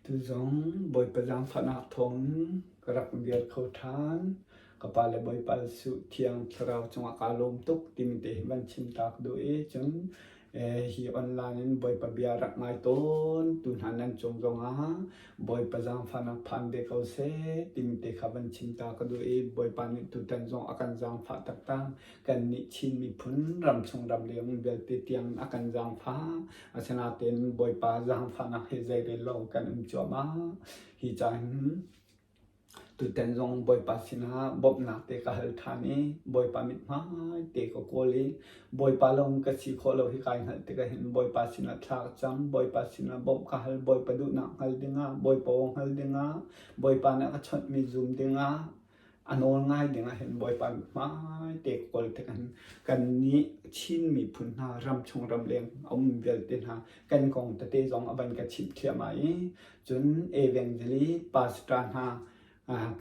Tuzong Bawipa zaangfahnak thawngin ka rak dir kho ṭhan. Ka pa le Bawipa Jesuh Thiang Thlarau cungah kaa lawm tuk timi te hi van chim ta ka duh i cun hi online in Bawipa bia rak ngai tawn tu hna nan cung zongah Bawipa zaangfahnak phan ve ko seh timi te kha van chim ta ka duh i Bawipa nih tutan zong a kan zaangfah taktak. Kannih Chin miphun ramchung ramleng vialte tiang a kan zaangfah. Asinain Bawipa zaangfahnak hi zeirel lo kan um cuahmah. Hi ca hin tutan zong Bawipa sinah bawmhnak te ka hal ṭhan i Bawipa mithmai te ka kawl i Bawipa lawng ka si khawh lo hi kai hngalh tikah hin Bawipa sinah thla ka cam, Bawipa sinah bawmh ka hal, Bawipa duhnak hngal dingah, Bawipa aw hngal dingah, Bawipa nih a ka chawnhmi zum dingah, a nawl ngai dingah hin Bawipa mithmai te ka kawl tikah hin kannih Chin miphun hna ramchung ramleng a um vialte hna kan kong tete zong a van ka chimh thliahmah i cun evangelist pastor hna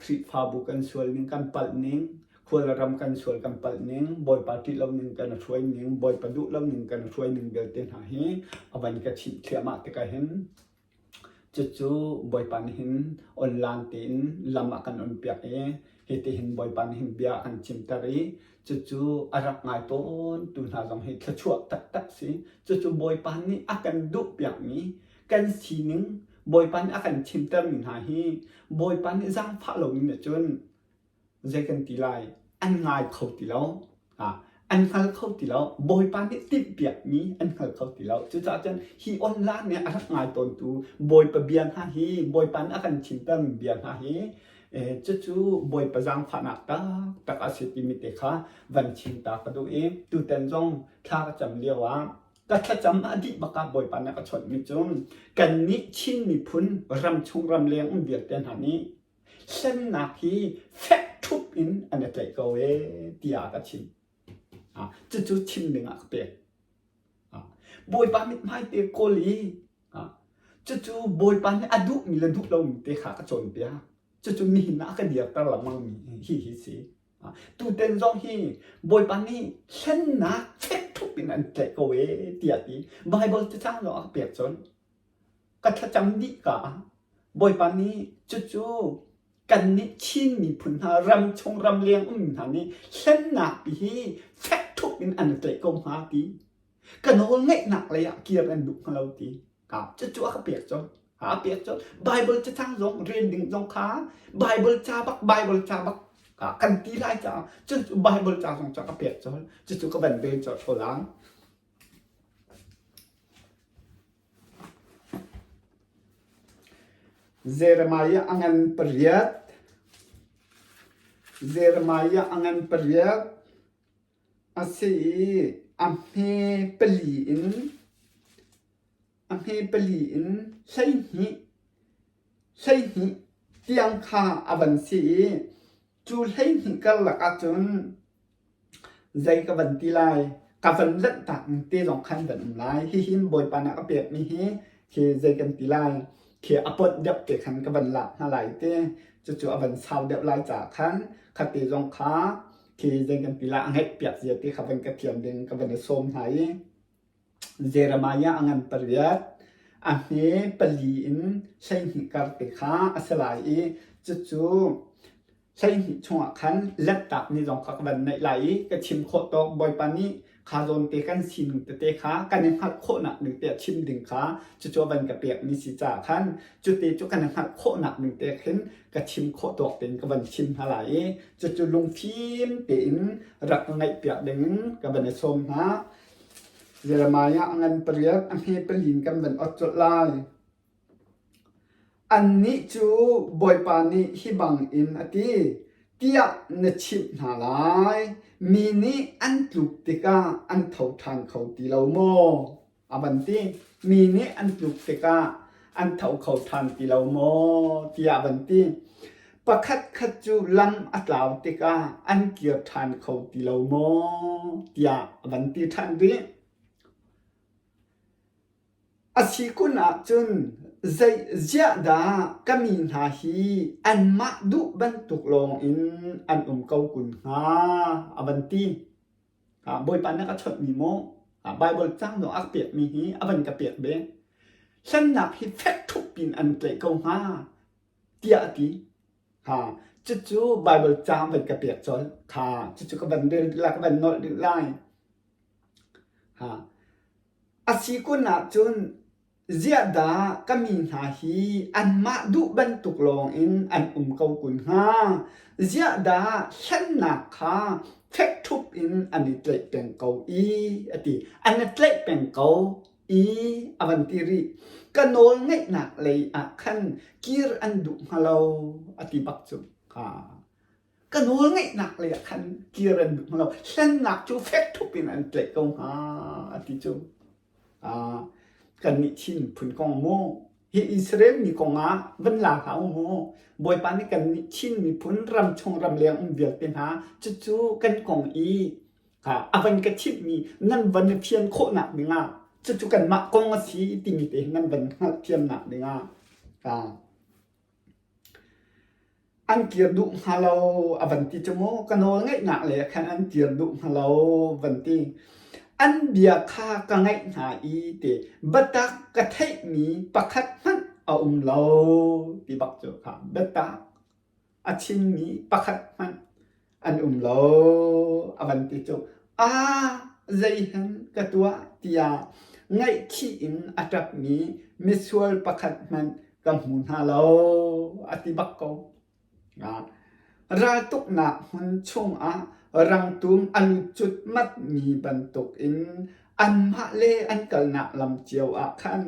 Khrihfabu kan sual ning kan palh ning khualram kan sual kan palh ning Bawipa ṭih lo ning kan hruai ning Bawipa duh lo ning kan hruai ning vialte hna hi a van ka chimh thliahmah tikah hin Cucu Bawipa nih hin online tein lam a kan onpiak i hitihin Bawipa nih hin bia a kan chimter i cucu a rak ngai tawntu hna zong hi thluachuah taktak si. Cucu Bawipa nih a kan duhpiakmi kan sining Bawipa nih a kan chimtermi hna hi Bawipa nih zaangfah lomi cun zei kan ti lai an ngai kho ti lo an hngal kho ti lo bawipa nih timhpiakmi an hngal kho ti lo cucaah cun hi online nih a rak ngai tawntu bawipa bia hna hi bawipa nih a kan chimtermi bia hna hi cucu bawipa zaangfahnak taktak a si timi te kha van chim ta ka duh i tutan zong thla ka cam lio ah ka thlacam a dih bak ah bawipa nih a ka chawnhmi cu kannih Chin miphun ramchung ramleng um vialte hna nih Hlennak hi fek ṭhup in an i tlaih ko ee tiah a ka chim. Cucu chim dingah ka pek. Bawipa mithmai te kawl i cucu Bawipa nih a duhmi le duh lomi te kha ka cawnpiak. Cucu nihin ah a ka dirter lengmangmi hi hi si. Tuten zong hi Bawipa nih hlennak fek ṭhup in an tlaih ko ee tiah ti Baibal cacang zong a ka pek cun Ka thlacam dih ka ah Bawipa nih cucu kannih Chin miphun hna ramchung ramleng ummi hna nih hlennak pi hi fek ṭhup in an i tlaih ko hnga ti. Ka nawl ngeihnak lei ah kir an duh hnga lo ti. Cucu a ka pek colh. A pek colh. Bible cacang zong rel ding zong kha Bible ca bak Bible ca bak kan ti lai caah cucu Bible ca zong cu a ka pek colh. Cucu ka van rel colh ko lai. Jeremiah a ngan pariat. Jeremiah a ngan pariat a si i a hme pali in a hme pali in 12 12 tiang kha a van si i cu 12 karlak ahcun Zei ka van ti lai? Ka van lanhtak ning te zong khan van um lai. Hihin Bawipa nih a ka pekmi hi khi zei kan ti lai? Khi a ponh deuh te khan ka van lak hna lai te. Cucu a van sau deuh lai caah khan khate zong kha khi zei kan ti lai a ngeih piak zia te kha van ka thiam ding ka van i sawm hna i Jeremiah a ngan pariat, a hme pali in 12 kar te kha a si lai i cucu 12 chungah khan lanhtak ni zong kha ka van neih lai i ka chim khawh tawk Bawipa nih kha zawn te kan sining tete kha kan i hngalh khawhnak ding te chim ding kha cucu a van ka pekmi si caah khan cute cu kan i hngalh khawhnak ding te khin ka chim khawh tawk tein ka van chim hna lai i cucu lungfim tein rak ka ngaihpiak dingin ka van i sawm hna. Jeremiah a ngan pariat a hme palin kan van ot colh lai. Annih cu Bawipa nih hi bangin a ti, tiah na chimh hna lai. Mi nih an tluk tikah an tho ṭhan kho ti lo maw? A van ti. Mi nih an tluk tikah an tho kho ṭhan ti lo maw? Tiah a van ti. Pakhatkhat cu lam a tlau tikah an kir ṭhan kho ti lo maw tiah a van ti ṭhan rih. A si kun ahcun zei ziah dah ka mi hna hi anmah duh bantuk lawngin an um ko kun hnga a van ti. Bawipa nih a ka chawnhmi maw Baibal cang zong a ka pekmi hi a van ka pek ve. Hlennak hi fek ṭhup in an tlaih ko hnga tiah a ti. Ha, cucu Baibal caang van ka pek colh. Kha, cucu ka van rel la ka van nolh dih lai. Ha. A si kun ahcun ziah dah ka mi hna hi anmah duh bantuk lawngin an um ko kun hnga? Ziah dah hlennak kha fek ṭhup in an i tlaih peng ko i a ti. An i tlaih peng ko i a van ti rih. Ka nawl ngeihnak lei ah khan kir an duh hnga lo a ti bak cu. Ha. Ka nawl ngeihnak lei ah khan kir an duh hnga lo. Hlennak cu fek ṭhup in an tlaih ko hnga a ti cu. Ah, kannih Chin phun kong mu, hi Israel mi kong ah van la hlah u mu. Bawipa nih kannih Chin miphun ramchung ramleng um vialte hna cucu kan kong i a van ka chimhmi nan van i fian khawhnak dingah cucu kanmah kong a si timi te hi nan van hngalhthiamnak dingah an kir duh hnga lo a van ti cu mu ka nawl ngaihnak le khan an kir duh hnga lo van ti an bia kha ka ngaih hna i ti biatak ka theihmi pakhat hmanh a um lo ti bak cu kha biatak a chimmi pakhat hmanh an um lo a van ti cu a zeihen ka tuah tiah ngaihchih in a ṭapmi misual pakhat hmanh ka hmu hna lo a ti bak ko. Raltuknak hmun chungah rangtum a lut cutmatmi bantukin anmah le an kalnak lam cio ah khan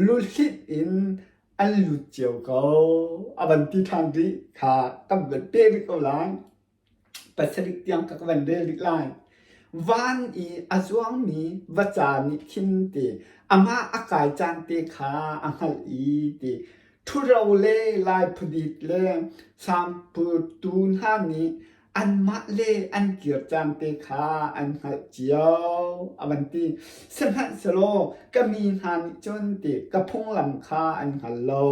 luhlit in an lut cio ko. A van ti ṭhan rih kha kan van peh rih ko lai. Pasarih tiang ka van rel rih lai. Van i a zuangmi vaca nih khin ti amah a kai caan te kha a hngalh i ti ṭhuro le laiphudit le sangpurtu hna nih anmah le an kir caan te kha an hngalh cio a van ti. Sihmanhsehlaw ka mi hna nih cun ti ka phunglam kha an hngal lo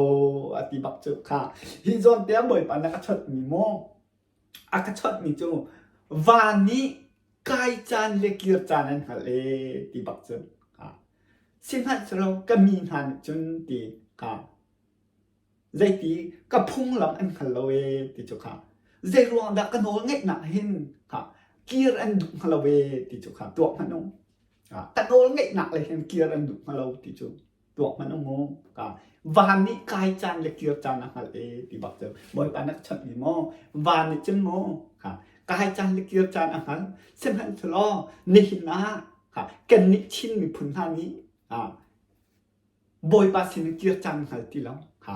a ti bak cu kha. Hi zawn te ah Bawipa na ka chawnhmi maw? A ka chawnhmi cu van nih kai caan le kir caan an hngalh ee ti bak cu. Sihmanhsehlaw ka mi hna nih cun ti kha zeiti ka phunglam an hngal lo ee ti cu kha zei ruang dah ka nawl ngeihnak hin kha kir an duh hnga lo ee ti cu kha tuak hmanh u. Ka nawl ngeihnak le hin kir an duh hnga lo ti cu tuak hmanh u mu. Ka van nih kai caan le kir caan a hngalh ee ti bak cu Bawipa na ka chawnh mi maw van nih cun maw kha kai caan le kir caan a hngal sihmanhsehlaw nihin ah kha kannih Chin miphun hna nih Bawipa sin in kir caan hngal ti lo. Ha.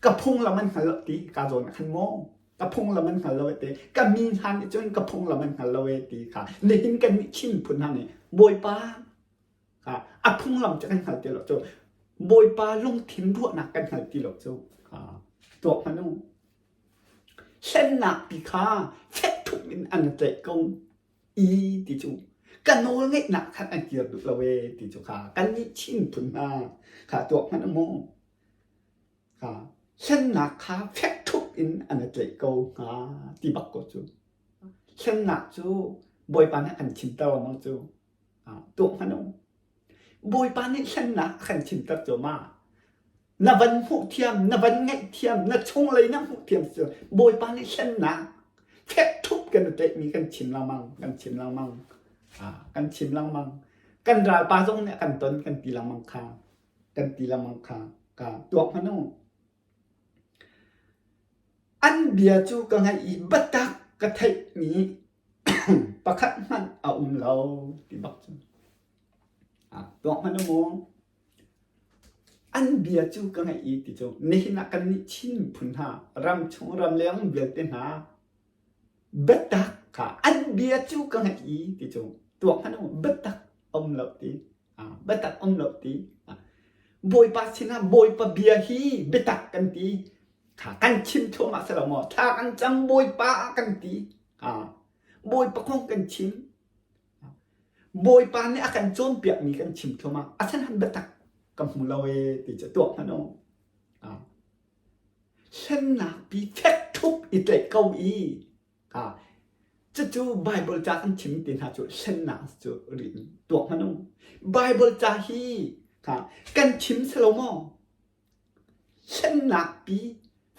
Ka phunglam an hngal lo ti ka zawn ah khan maw? Ka phunglam an hngal lo ti. Ka mi hna nih cun ka phunglam an hngal lo e ti kha. Nihin kan nih Chin phun hna nih Bawipa kha a phunglam cu kan hngal ti lo cu. Bawipa lungthin ruahnak kan hngal ti lo cu. Ha. Tuak hmanh u. Hlennak pi kha fek thup in an tlaih ko. I ti cu ka nawl ngeihnak khan an kir duh lo ee ti cu kha kannih Chin phun hna kha tuak hmanh mu kha hlennak kha fek ṭhup in an i tlaih ko hnga ti bak ko cu hlennak cu Bawipa nih a kan chimter lengmang cu tuak hmanh u Bawipa nih hlennak a kan chimter cu ma Na van hmuhthiam, na van ngaihthiam, na chunglei na hmuhthiam cu Bawipa nih hlennak fek ṭhup kan i tlaihmi kan chim lengmang, kan chim lengmang, ah, kan chim lengmang. Kan ralpa zong nih a kan ton kan ti lengmang kha, kan ti lengmang kha, ka tuak hmanh u. An bia cu ka ngaih i biatak ka theihmi pakhat hmanh a um lo ti bak cu. Ah, tuak hmanh u mu. An bia cu ka ngaih i ti cu nihin ah kannih Chin miphun hna ramchung ramleng vialte hna biatak kha an bia cu ka ngaih i ti cu tuak hmanh u biatak um lo ti biatak um lo ti Bawipa sinah Bawipa bia hi biatak kan ti kha kan chim thluahmah si lo maw thla kan cam Bawipa kan ti Bawipa kong kan chim Bawipa nih a kan cawnpiakmi kan chim thluahmah. Asinain biatak ka hmu lo ee ti cu tuak hmanh u. Hlennak pi fek ṭhup i tlaih ko i cucu Baibal ca kan chim ti hna cu hlennak cu ri in tuak hmanh u. Baibal ca hi. Ha, kan chim si lo maw? Hlennak pi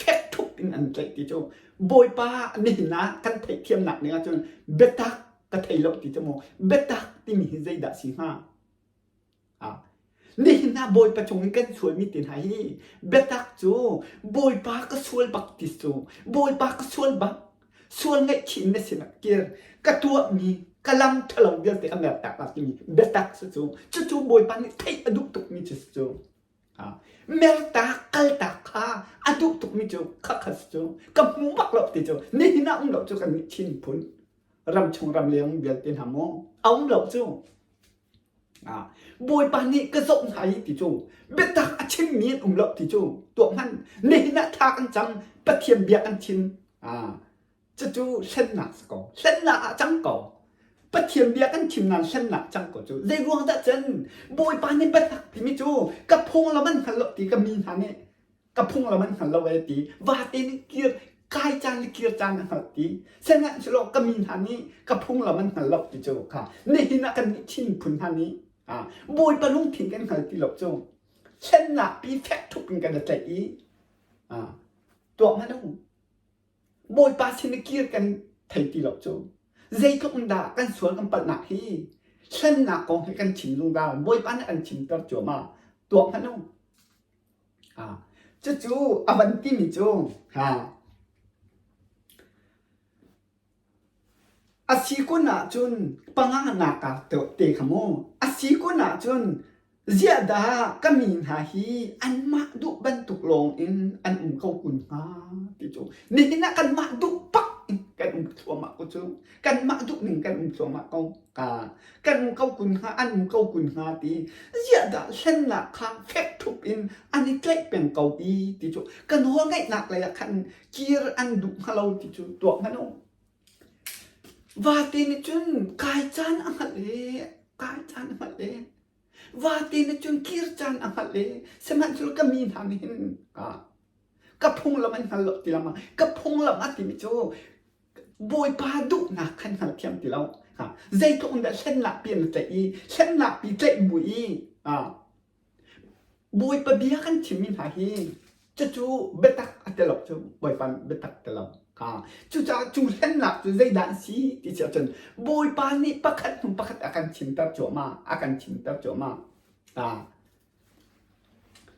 fek ṭhup in an tlaih ti cu Bawipa nihin ah kan theihthiamnak ning ahcun biatak ka thei lo ti cu maw biatak timi hi zeidah si hnga? Nihin ah Bawipa cung in kan sualmi te hna hi biatak cu Bawipa ka sual bak ti cu Bawipa ka sual bak sual ngaihchih in na sinah kir ka tuahmi ka lam ṭhalo vialte ka mertak la timi biatak si cu cucu Bawipa nih theih a duh tukmi cu si cu mertak kaltak kha a duh tukmi cu khakha si cu ka hmu bak lo ti cu nihin ah um lo cu kan nih Chin phun ramchung ramleng vialte hna maw a um lo cu Bawipa nih ka zoh hna i ti cu biatak a chimmi an um lo ti cu tuah hmanh nihin ah thla kan cam Pathian bia kan chim cucu hlennak si ko hlennak ah cang ko Pathian bia kan chim nain hlennak cang ko cu zei ruang dah cun Bawipa nih biatak timi cu ka phunglam an hngal lo ti ka mi hna nih ka phunglam an hngal lo e ti vate nih kir kai caan le kir caan a hngalh ti sihmanhsehlaw ka mi hna nih ka phunglam an hngal lo ti cu kha nihin ah kan nih Chin phun hna nih Bawipa lungthin kan hngal ti lo cu hlennak pi fek ṭhup in kan i tlaih i tuah hmanh u Bawipa sin i kir kan thei ti lo cu zeitluk in dah kan sual kan palhnak hi hlennak kong hi kan chim zungzal Bawipa nih an chimter cuahmah tuah hmanh u Cucu a van timi cu a si kun ahcun panganak ah te kha mu. A si kun ahcun ziah dah ka mi hna hi anmah duh bantuk lawng in an um ko kun hnga ti cu. Nihin ah kanmah duh pak in kan um thluahmah ko cu. Kanmah duh ning kan um thluahmah ko. Kan um ko kun hnga, an um ko kun hnga ti ziah dah hlennak kha fek ṭhup in an i tlaih peng ko i ti cu ka nawlngaihnak lei ah khan kir an duh hnga lo ti cu tuak hmanh u. Vate nih cun kai caan a hngalh i kai caan a hngalh i vate nih cun kir caan a hngalh i sihmanhsehlaw ka mi hna nih hin ka phunglam an hngal lo ti lam ah ka phunglam a timi cu Bawipa duhnak khan hngalthiam ti lo. Zeitluk in dah hlennak pi an tlaih i hlennak pi tlaih bu i Bawipa bia kan chimmi hna hi cucu biatak a ti lo cu Bawipa biatak ti lo. Cucaah cu hlennak cu zeidah an si ti si ahcun Bawipa nih pakhat hnu pakhat a kan chimter cuahmah, a kan chimter cuahmah.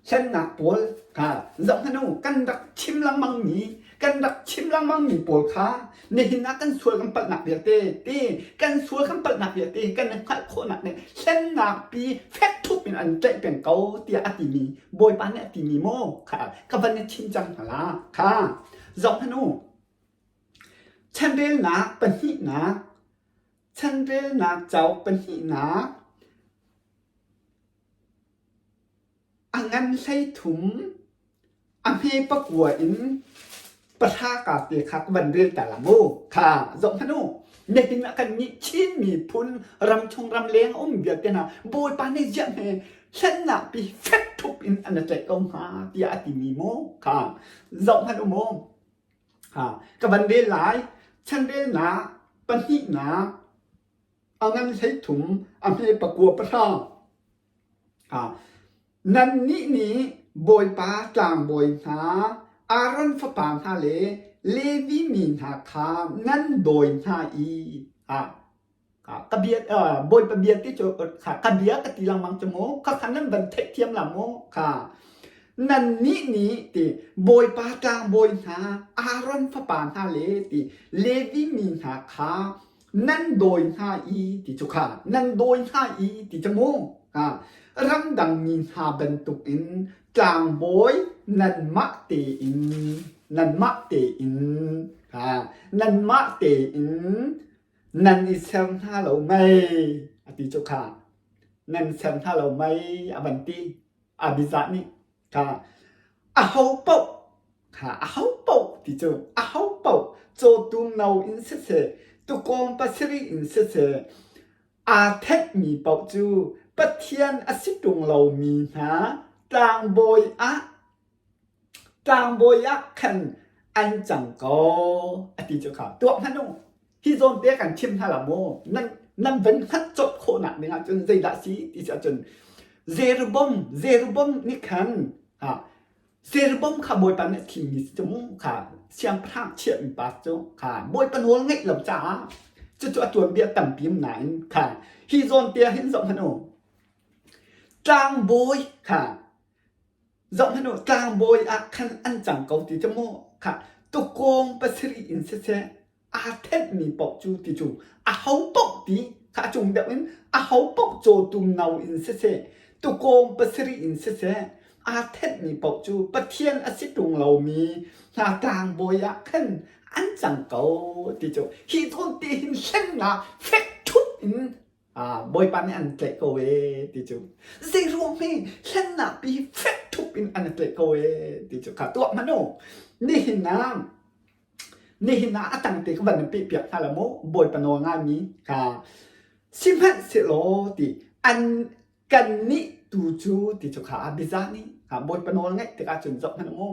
Hlennak pawl kha zohhmanh u, kan rak chim lengmangmi, kan rak chim lengmangmi pawl kha nihin ah kan sual kan palhnak vialte ti kan sual kan palhnak vialte kan i hngalh khawhnak nih hlennak pi fek ṭhup in an tlaih peng ko tiah a timi Bawipa nih a timi maw kha ka van i chim cang hna la kha zohhmanh u. Chanrelnak pahnihnak, chanrelnak cauk pahnihnak, A ngan 13, a hme pakua in pahra ka te kha ka van rel ta la mu. Kha zoh hmanh u. Nihin ah kan nih Chin miphun ramchung ramleng a um vialte hna Bawipa nih ziah hme hlennak pi fek ṭhup in an tlaih ko hnga tiah a timi mu. Kha zoh hmanh u mu. Ha ka van rel lai. Chanrelnak pahnihnak a ngan 13, a hme pakua pahra. Nannih nih Bawipa tlangbawi hna, Aaron fapa hna le Levi mi hna kha nan dawi hna i ka bia Bawipa bia ti cu ka bia ka ti lengmang cu mu khakha nan van theihthiam la mu kha nannih nih ti Bawipa tlangbawi hna Aaron fapa hna le ti Levi mi hna kha nan dawi hna i ti cu kha nan dawi hna i ti cu mu ramdang mi hna bantukin tlangbawi nanmah tein nanmah tein nanmah tein nan i ser hna lo mei a ti cu kha nan ser hna lo mei a van ti Abijah nih kha aho paoh kha aho paoh ti cu aho paoh cawtum no in siseh tukawng pasarih in siseh aa thenhmi paoh cu Pathian a si ṭung lomi hna tlangbawi ah tlangbawi ah khan an cang ko a ti cu kha tuah hmanh u hi zawn te kan chim hna la maw nan nan van hngalh colh khawhnak ding ahcun zeidah si ti si ahcun. Jeroboam Jeroboam nih khan Jeroboam kha Bawipa nih a thimmi si cu mu kha siangpahrang chiahmi pa cu kha Bawipa nawl ngeih lo caah cucu a tuanbia tampi um nain kha hi zawn te ah hin zoh hmanh u tlangbawi kha Zoh hmanh u, tlangbawi ah khan an cang ko ti cu mu kha tukawng pasarih in siseh aa thenhmi paoh cu ti cu aho paoh ti kha a cung deuh in aho paoh cawtum no in siseh tukawng pasarih in siseh aa thenhmi paoh cu Pathian a si ṭung lomi hna tlangbawi ah khan an cang ko ti cu hi zawn te hin hlennak fek ṭhup in Bawipa nih an tlaih ko ee ti cu zei ruang hme hlennak pi fek ṭhup in an tlaih ko ee ti cu kha tuah hmanh u nihin ah nihin ah a tangte ka van in peh piak hna la mu Bawipa nawl ngaimi kha sihmanhsehlaw ti an kannih tu cu ti cu kha a biza nih kha Bawipa nawl ngaih tikah cun zoh hmanh u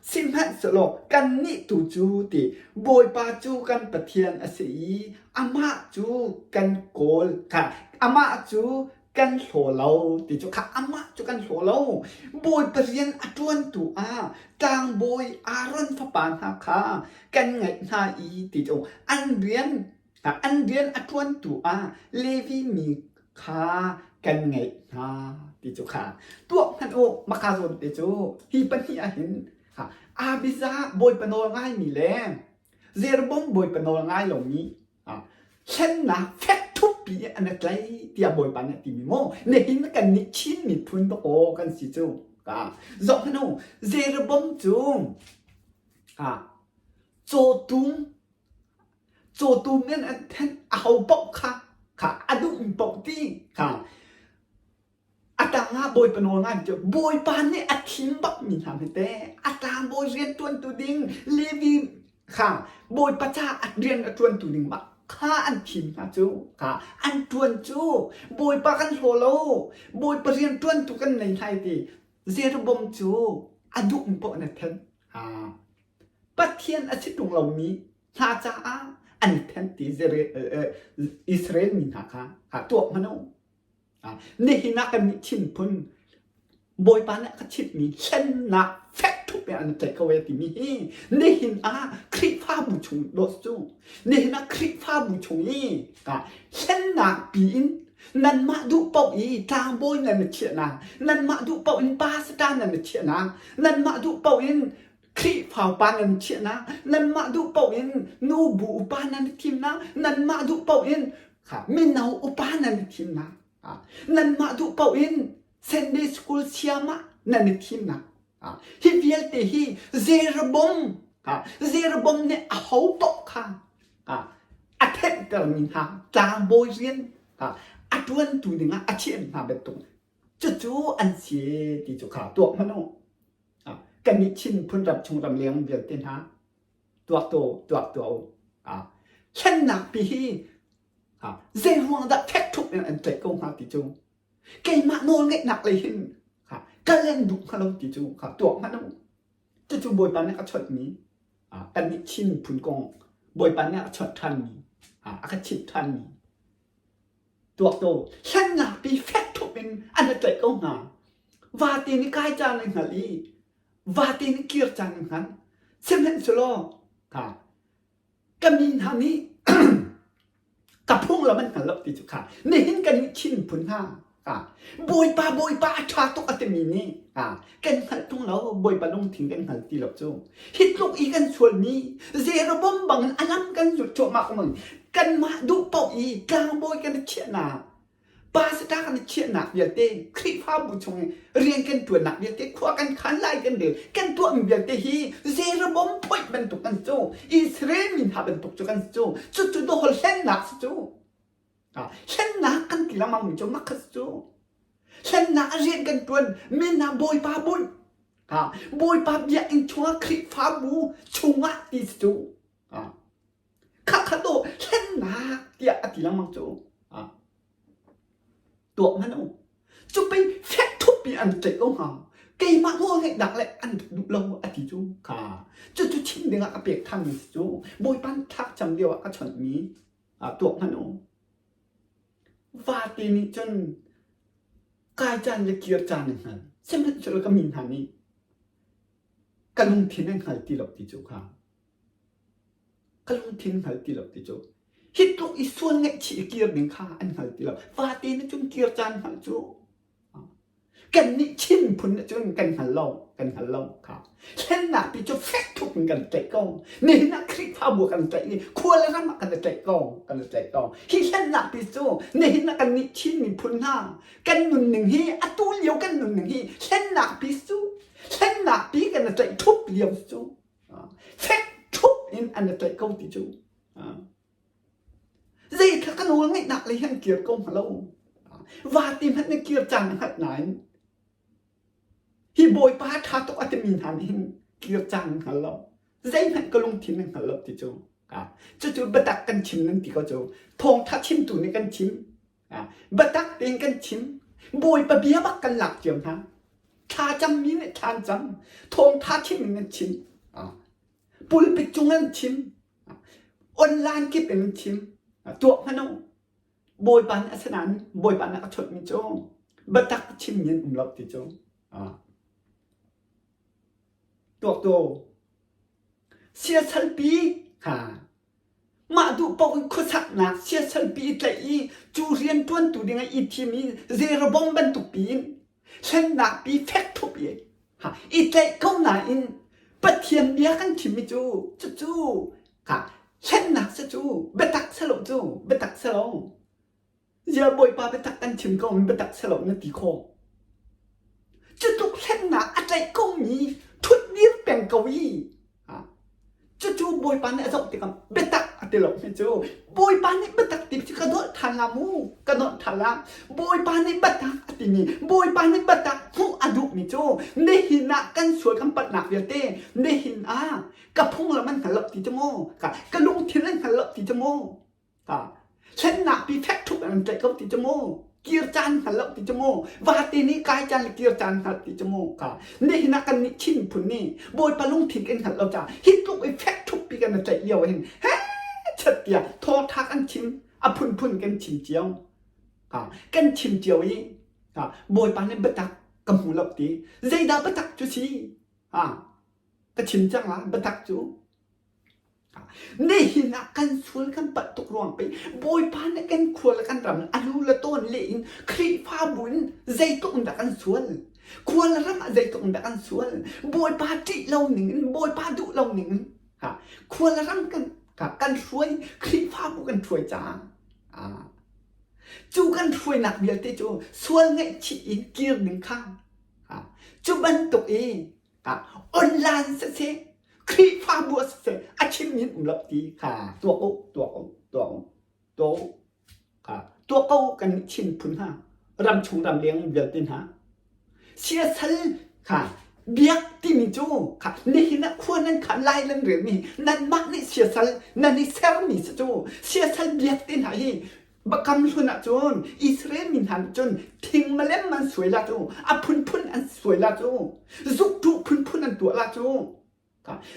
Sihmanhsehlaw kannih tu cu ti Bawipa cu kan Pathian a si i amah cu kan kawl kha amah cu kan hlaw lo ti cu kha amah cu kan hlaw lo. Bawipa rian a ṭuantu ah tlangbawi Aaron fapa hna kha kan ngaih hna i ti cu an rian an rian a ṭuantu ah Levi mi kha kan ngeih hna ti cu kha tuak hmanh u maka zawn te cu hi pahnih ah hin Abijah bawipa nawl ngaimi le Jeroboam bawipa nawl ngai lomi hlennak fek thuppi an i tlai tiah bawipa nih a timi maw nihin kan nih Chin miphun dawkaw kan si cu zoh hmanh u Jeroboam cu cawtum Cawtum in an thenh aho paoh kha kha a duhmi paoh ti kha a tang ah Bawipa nawl ngai cu Bawipa nih a thim bakmi hna hi te a tlangbawi rian ṭuantu ding Levi kha Bawipa caah a rian a ṭuantu ding bak kha an thim hna cu kha an ṭuan cu Bawipa kan hlaw lo Bawipa rian ṭuantu kan nei hna ti Jeroboam cu a duhmi paoh na thenh Pathian a si ṭung lomi hna caah an i then ti Israel mi hna kha tuah hmanh u. Nihin ah kan nih thinphun Bawipa nih a ka chimhmi hlennak fek ṭhup in an tlaih ko e timi hi nihin ah Khrihfabu chung dawt cu nihin ah Khrihfabu chung i hlennak pi in nanmah duh paoh i tlangbawi nan i chiahnak nanmah duh paoh in pastor nan i chiahnak nanmah duh paoh in Khrihfa upa nan chiahnak, nanmah duh paoh in nubu upa nan i thimnak, nanmah duh paoh in mino upa nan i thimnak, nanmah duh paoh in Sunday school siamah nan i thimnak. Hi vialte hi Jeroboam Jeroboam nih a ho paoh kha a thenhtermi hna tlangbawi rian a ṭuantu dingah a chiah hna bantuk cucu an si ti cu kha tuak hmanh u. Kannih Chin phun ram chung ram leng vialte hna tuak tu tuak tuah u. Hlennak pi hi zei ruang dah fek ṭhup in an tlaih ko hnga ti cu keimah nawl ngeihnak lei hin kal an duh hnga lo ti cu tuak hmanh u. Cucu Bawipa nih a chawnhmi kannih Chin phun kong Bawipa nih a chawnh ṭhanmi a ka chimh ṭhanmi Tuakto hlennak pi fek ṭhup in an i tlaih ko hna. Vate nih kai caan an hngalh i vate nih kir caan an hngalh. Sihmanhsehlaw ka ka mi hna nih ka phunglam an hngal lo ti cu kha nihin kan nih Chin phun hna ka Bawipa Bawipa a ṭha tuk a timi nih kan hngalh ṭung lo Bawipa lungthin kan hngal ti lo cu hi tluk i kan sualmi Jeroboam bangin a lam kan zulh cuahmah ko kanmah duh paoh i tlangbawi kan i chiahnak pastor kan i chiahnak vialte Khrihfabu chung i rian kan ṭuannak vialte khua kan khan lai kan rel kan tuahmi vialte hi Jeroboam phoih bantuk kan cu Israel mi hna bantuk cu kan cu cucu dawhol hlennak si cu Hlennak kan ti lengmang mi cu makhat cu hlennak a rian kan ṭuan men ah Bawipa bunh Bawipa biakinn chungah Khrihfabu chungah ti si cu khakhat aw hlennak tiah a ti lengmang cu tuak hmanh u cu pei fek thup in an tlaih ko hnga keimah nawlngeihnak le an duh lo a ti cu kha cucu chim dingah ka pek thanmi si cu Bawipa thlak cam lio ah ka chawnhmi tuak hmanh u. Vate nih cun Kai caan le kir caan an hngal. Sihmanhsehlaw ka mi hna nih ka lungthin an hngal ti lo ti cu kha ka lungthin hngal ti lo ti cu hi tluk i sual ngaihchih i kir ding kha an hngal ti lo. Vate na cun kir caan hngalh cu Kannih Chin phun nih cun kan hngal lo, kan hngal lo kha. Thlennak ti cu fek tuk in kan tlaih ko. Nihin ah Khrihfabu kan tlaih i khua le ram ah kan i tlaih ko, kan i tlaih ko. Hi thlennak ti cu nihin ah kannih Chin miphun hna kan nunning hi atu lio kan nunning hi thlennak pi cu thlennak pi kan i tlaih thup lio cu fek thup in an i tlaih ko ti cu. Zei kha ka nawl ngeihnak lei han kir ko hnga lo. Vate hmanh na kir caan na hngalh nain hi Bawipa ṭha tuk a timi hna nih hin kir caan an hngal lo. Zeihmanh ka lungthin nan hngal lo ti cu. Cucu biatak kan chim nan ti ko cu. Thawngṭha chimtu nih kan chim. Biatak tein kan chim. Bawipa bia bak kan lak cio hna. Thla cammi nih thla an cam. Thawngṭha chim in nan chim. Pulpit cung an chim. Online kip in chim. Tuak hmanh u. Bawipa nih a si nain Bawipa nih a chawnhmi cu biatak chimmi an um lo ti cu. Tuak tu. Siasalpi ha mah duh paoh in khuasaknak siasalpi i tlaih i cu rianṭuantu ding ah i thim i Jeroboam bantuk piin hlennak pi fek thup i Ha, i tlaih ko nain Pathian bia kan chimmi cu cucu ha, hlennak si cu biatak si lo cu biatak si lo. Zia Bawipa biatak kan chim ko mi biatak si lo na ti khawh. Cutluk hlennak a tlaih komi thut dir peng ko i Cucu Bawipa nih a zoh tikah biatak a ti lo hi cu. Bawipa nih biatak ti cu ka dolh ṭhan la mu, ka dolh ṭhan la. Bawipa nih biatak a timi, Bawipa nih biatak hmuh a duhmi cu nihin ah kan sual kan palhnak vialte nihin ah ka phunglam an hngal lo ti cu mu, ka, ka lungthin an hngal lo ti cu mu. Hlennak pi fek ṭhup in an tlaih ko ti cu mu. Kir caan hngal lo ti cu mu. Vate nih kai caan le kir caan hngalh ti cu mu. Ka nihin ah kan nih Chin phun nih Bawipa lungthin kan hngalh lo caah hi tluk i fek ṭhup pi kan i tlaih lio hin he chat tiah thawngṭha kan chim a phunphun kan chim cio. Kan chim cio i Bawipa nih biatak ka hmu lo ti. Zeidah biatak cu si? Ka chim cang ah biatak cu Nihin ah kan sual kan palh tuk ruang pei Bawipa nih kan khua le kan ram a lu le tawn le in Khrihfabu in zeitluk in dah kan sual? Khua le ram ah zeitluk in dah kan sual? Bawipa ṭih lo ning in Bawipa duh lo ning in ha khua le ram kan kan hruai Khrihfabu kan hruai caah cu kan hruainak vialte cu sual ngaihchih in kir ding kha cu bantuk i online siseh Khrihfabu ah siseh a chimmi an um lo ti kha tuak u tuak u tuak u tuak u kha tuak ko kan Chin phun hna ramchung ramleng vialte hna siasal kha biak timi cu kha nihin ah khua nan khan lai nan relmi nanmah nih siasal nan i sermi si cu siasal biak te hna hi Biakam hlun ahcun Israel mi hna nih cun thing malem an suai la cu, a phunphun an suai la cu, zukṭuh phunphun an tuah la cu.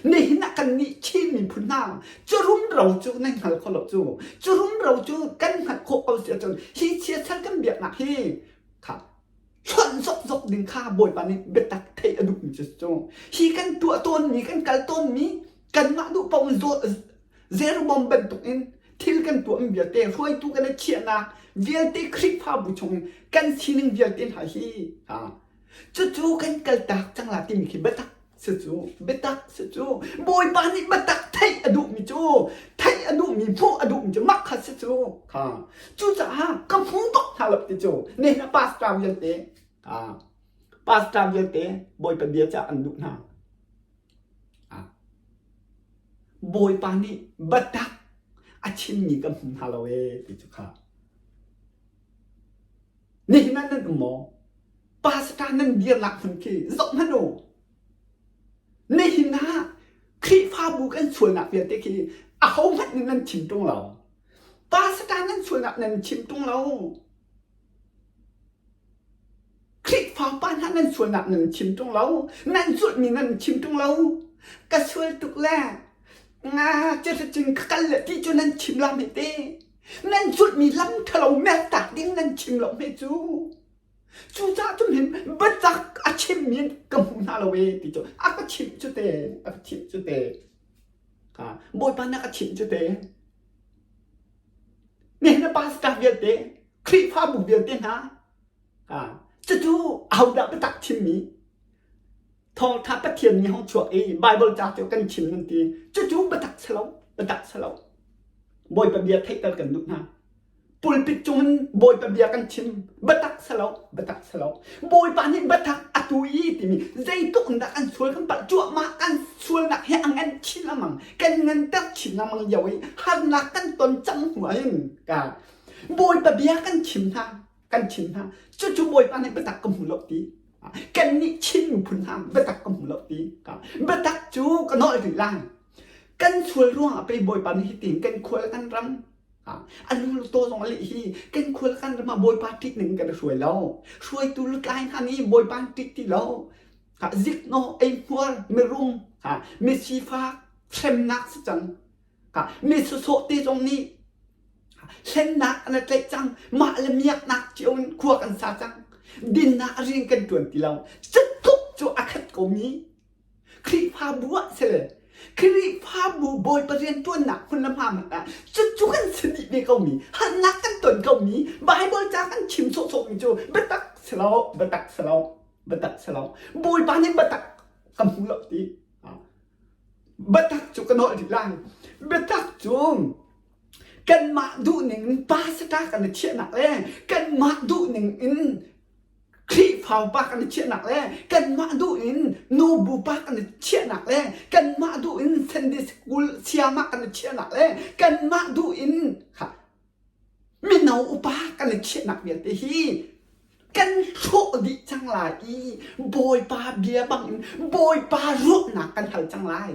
Nihin ah kannih Chin miphun hna cu rumro cu nan hngal kho lo cu. Cu rumro cu kan hngalh khawh ko si ahcun hi chiatsal kan biaknak hi kha hlonh zokzok ding kha Bawipa nih biatak theih a duhmi cu cu. Hi kan tuah tawnmi, kan kal tawnmi, kanmah duh paoh in Jeroboam bantukin thil kan tuahmi vialte hruaitu kan i chiahnak vialte Khrihfabu chung kan sining vialte hna hi ha cucu kan kaltak cang la timi khi biatak si cu biatak si cu Bawipa nih biatak theih a duhmi cu theih a duhmi hmuh a duhmi cu mak kha si cu ha cucaah ka hmu bak hna lo ti cu ne na pastor vialte ha pastor vialte Bawipa bia ca an duh hna Bawipa nih biatak a chimmi kan hmu hna lo ee ti cu kha. Nihin ah nan um maw? Pastor nan dirnak hmun khi zoh hmanh u. Nihin ah Khrihfabu kan sualnak vialte khi ahohmanh nih nan chim ṭung lo. Pastor nan sualnak nan chim ṭung lo. Khrihfa pa hna nan sualnak nan chim ṭung lo, nan zulhmi nan chim ṭung lo. Ka sual tuk le nga cun ka kal le ti cu nan chim la hme te. Nan zulhmi lam ṭhalo mertak ding nan chim lo hme cu. Cucaah cun hin biatak a chimmi ka hmu hna lo ee ti cu a ka chimh cu te, a ka chimh cu te. Bawipa nih a ka chimh cu te. Nihin na pastor vialte, Khrihfabu vialte hna, cucu ahodah biatak chimmi? Thawngṭha Pathian nih hong chuak i Baibal ca cu kan chim nan ti. Cucu biatak si lo, biatak si lo. Bawipa bia theihter kan duh hna. Pulpit cungin Bawipa bia kan chim biatak si lo, biatak si lo. Bawipa nih biatak atu i timi zeitluk in dah kan sual kan palh cuahmah kan sualnak hi a ngan chin lengmang kan nganter chin lengmang lio i harnak kan ton cang hnu ahhin ka Bawipa bia kan chim hna kan chim hna cucu Bawipa nih biatak ka hmu lo ti kannih Chin miphun hna biatak ka hmu lo ti biatak cu ka nawl rih lai kan sual ruangah pei Bawipa nih hitin kan khual kan ram A lu taw zong a leh hi kan khual kan ram ah Bawipa ṭih ning kan i hruai lo. Hruaitu lutlai hna nih Bawipa an ṭih ti lo. Ziknawh, eihmuar, mirum, mi sifak, hremnak si cang. Mi sawsawh te zong nih hlennak an i tlaih cang. Mah le miaknak cio in khua kan sa cang. Dinnak rian kan ṭuan ti lo. Cutluk cu a khat komi Khrihfabu ah si le Khrihfabu Bawipa rianṭuannak hmun le hma hmanh ah cucu kan si dih ve komi, harnak kan ton komi, Baibal ca kan chim sawhsawhmi cu biatak si lo, biatak si lo, biatak si lo. Bawipa nih biatak ka hmu lo ti. Biatak cu ka nawl dih lai. Biatak cu kanmah duhning in pastor kan i chiahnak le kanmah duhning in Khrihfa upa kan i chiahnak le kanmah duh in nubu pa kan i chiahnak le kanmah duh in Sunday school sayamah kan i chiahnak le kanmah duh in mino upa kan i chiahnak vialte hi kan hrawh dih cang lai i Bawipa bia bangin Bawipa ruahnak kan hal cang lai.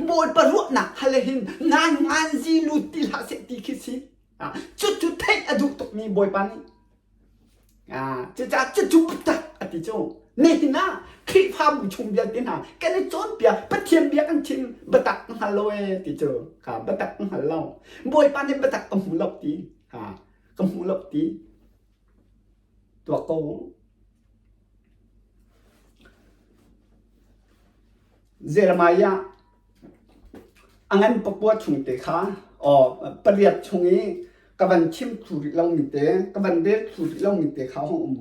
Bawipa ruahnak hal hin ngan ngan zi lut ti hlah seh ti khi si. Cucu theih a duh tukmi Bawipa nih Cucaah cucu biatak a ti cu. Nihin ah Khrihfabu chung vialte hna kan i cawnpiak Pathian bia kan chim biatak ka hngal lo ee ti cu ka biatak ka hngal lo. Bawipa nih biatak ka hmu lo ti ka hmu lo ti tuah ko. Jeremiah a ngan pakua chung te kha aw pariat chung i ka van chim thlu rih lomi te ka van rel thlu rih lomi te kha hong um.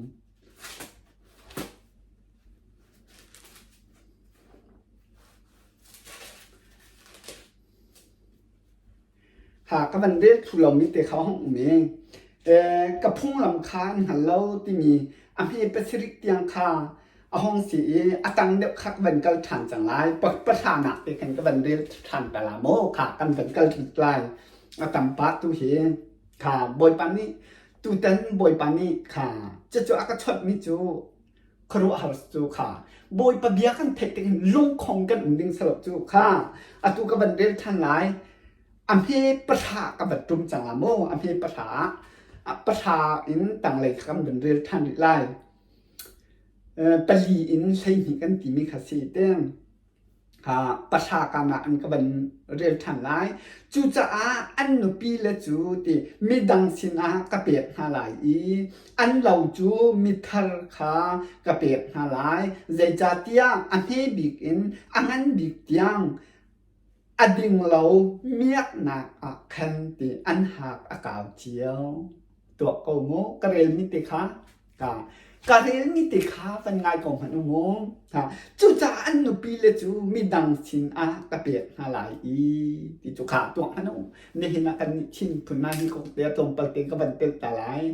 Ha ka van rel thlu lomi te kha hong um i ka phunglam kha an hngal lo timi a hme pasarih tiang kha a hong si i a tang deuh kha ka van kal ṭhan cang lai. Pahranak te khan ka van rel ṭhan ta la maw kha kan van kal lai. A tam pah tu hi kha Bawipa nih tutan Bawipa nih kha cucu a ka chawnhmi cu khuaruahhar cu kha Bawipa bia kan theih tik hin lungkhong kan um ding salo cu kha atu ka van rel ṭhan lai. A hme pahra ka van ṭum cang la maw a hme pahra ah pahra in tanglei kha kan van rel ṭhan rih lai. Pali in 12 kan timi kha si te. Pahra kam ah an ka van rel ṭhan lai. Cucaah an nupi le cu ti midang sinah ka pek hna lai i an lo cu mithar kha ka pek hna lai. Zeicahtiah a hme bik in a ngan bik tiang a ding lo miaknak ah khan ti an hak a kau cio. Tuak ko mu, ka relmi te kha ka ka relmi te kha van ngai ko hmanh u mu. Cucaah an nupi le cu midang sin ah ka pek hna lai i ti cu kha tuak hmanh u. Nihin ah kan nih Chin phun hna hi kong te tlawmpal te ka van telh ta lai.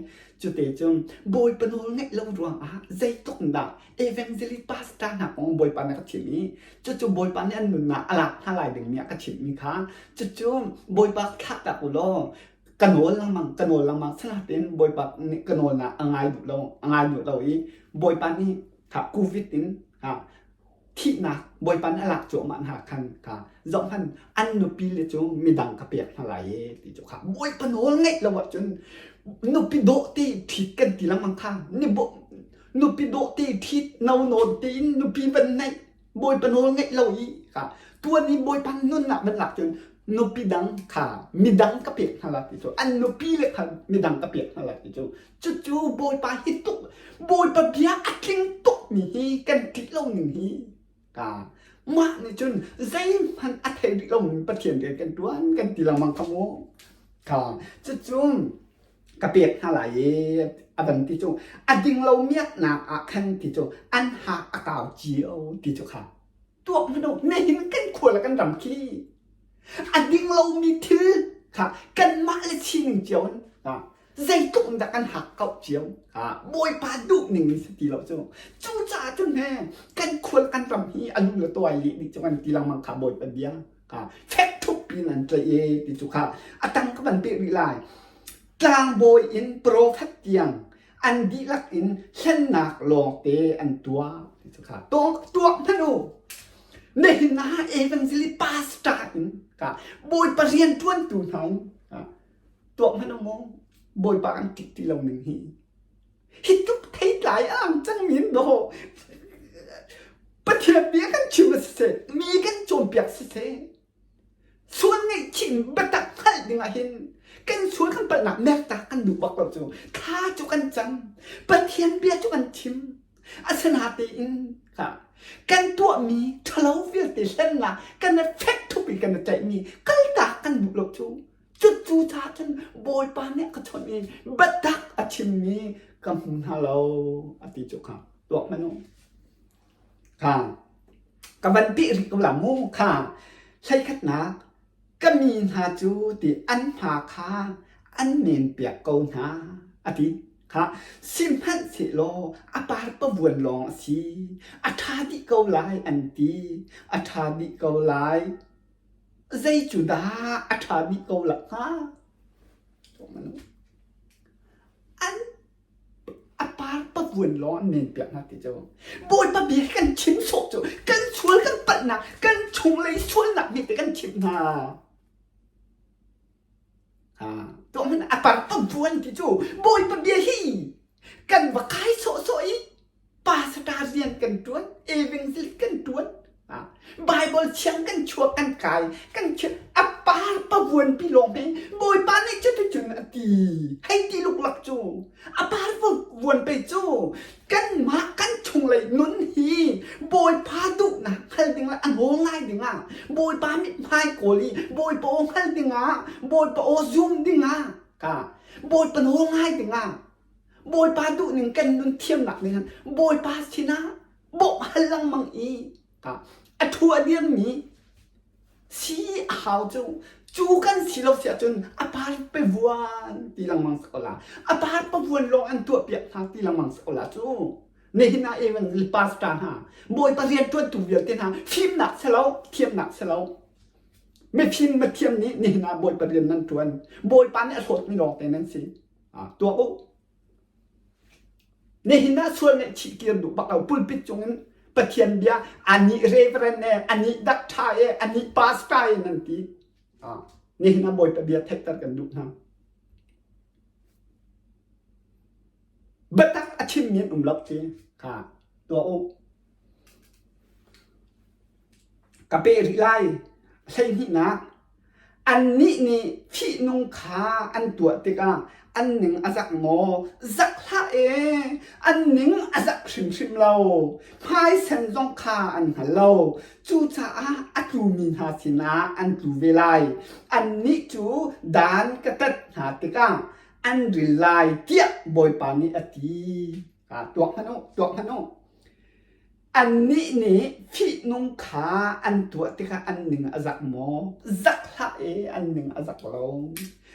Cute cun Bawipa nawl ngaih lo ruangah zeitluk in dah evangelist pastor hna kong Bawipa nih a ka chimh i cucu Bawipa nih an nunnak a lak hna lai dingmi a ka chimhmi kha cucu Bawipa thlah tak u law ka nawl lengmang ka nawl lengmang sinain Bawipa nih ka nawlnak a ngai duh lo a ngai duh lo i Bawipa nih kha covid in kha thihnak Bawipa nih a lak cuahmah hna khan kha zohhmanh an nupi le cu midang ka pek hna lai e ti cu kha Bawipa nawl ngaih lo ahcun nupi dawh te ṭhit kan ti lengmang kha ni nupi dawh te ṭhit no nawn tein nupi van neih Bawipa nawl ngaih lo i kha tuan i Bawipa nunnak van lak cun. Nupi dang kha midang ka pek hna la ti cu an nupi le kha midang ka pek hna la ti cu cucu Bawipa hi tuk Bawipa bia a tling tuk mi hi kan ṭih lo ning hi ka mah nih cun zeihmanh a thei rih lomi Pathian rian kan ṭuan kan ti lengmang kha mu kha cucu ka pek hna lai i a van ti cu a ding lo miaknak ah khan ti cu an hak a kau cio ti cu kha tuak hmanh u nihin kan khua le kan ram khi a ding lomi thil kha kanmah le sining cio in zeitluk in dah kan hak kauh cio bawipa duh ning in si ti lo cu cucaah cun he kan khua le kan ram hi a lu le tuai leh dih cu kan ti lengmang kha bawipa bia fek thup in an tlaih e ti cu kha a tang ka van peh rih lai tlangbawi in profet tiang an dihlak in hlennak lawngte an tuah ti cu kha tuah hmanh u nihin ah evangelist pastor in ka bawipa rian ṭuantu hna in tuah hmanh u mu bawipa kan ṭih ti lo ning hi hi tluk theitlai a ang cang min dawh Pathian bia kan chim a siseh mi kan cawnpiak siseh Sual ngeihchih biatak hngalh dingah hin kan sual kan palhnak mertak kan duh bak lo cu thla cu kan cam Pathian bia cu kan chim asinatein kan tuahmi ṭhalo vialte hlennak kan i fek thup i kan i tlaihmi kaltak kan duh lo cu cucu caah cun Bawipa nih a ka chawnh i biatak a chimmi ka hmu hna lo a ti cu kha tuak hmanh u. Kha ka van peh rih ko la mu kha hleikhatnak ka mi hna cu ti an hma kha an men piak ko hna a ti kha sihmanhsehlaw a par pavuan lawng a si a ṭha dih ko lai an ti a ṭha dih ko lai zei cu dah a ṭha dih ko la hnga an a par pavuan lawng an men piak hna ti cu Bawipa bia kan chim sawh cu kan sual kan palhnak kan chunglei sualnak nih te kan chimh hna ha tuah hmanh a par pavuan ti cu Bawipa bia hi kan va kai sawhsawh i pastor rian kan ṭuan evangelist kan ṭuan Bible thiang kan chuak kan kai kan chim a par pavuanpi lawng he Bawipa nih cuticun a ti hei ti luklak cu a par vuan pe cu kanmah kan chunglei nun hi Bawipa duhnak hngal ding le a nawl ngai dingah Bawipa mithmai kawl i Bawipa aw hngal dingah Bawipa aw zum dingah ka Bawipa nawl ngai dingah Bawipa duhning kan nun thiamnak ning Bawipa sinah bawmh hal lengmang i a thu a dirmi si a hau cu cu kan si lo si ahcun a par pavuan ti lengmang si ko la a par pavuan lawng an tuah piak hna ti lengmang si ko la cu nihin ah even pastor hna bawipa rianṭuantu vialte hna fimnak si lo thiamnak si lo mifim mathiam nih nihin ah bawipa rian nan ṭuan bawipa nih a hlawtmi lawngte nan si tuah u Nihin ah sual ngaihchih kir duh bak lo pulpit cungin Pathian bia anih reverend e anih doctor e anih pastor e nan ti. Nihin ah Bawipa bia theihter kan duh hna. Biatak a chimmi an um lo ti kha tuah u. Ka pe rih lai. Hleihnihnak, annih nih fihnung kha an tuah tikah an ning a zak maw? Zak hlah ee, an ning a zak hrimhrim lo. Hmaisen zong kha an hngal lo. Cucaah a tlumi hna sinah an tlu ve lai. Annih cu dan ka tat hna tikah an ril lai tiah Bawipa nih a ti. Tuak hmanh u, tuak hmanh u. Annih nih fihnung kha an tuah tikah an ning a zak maw? Zak hlah ee, an ning a zak lo.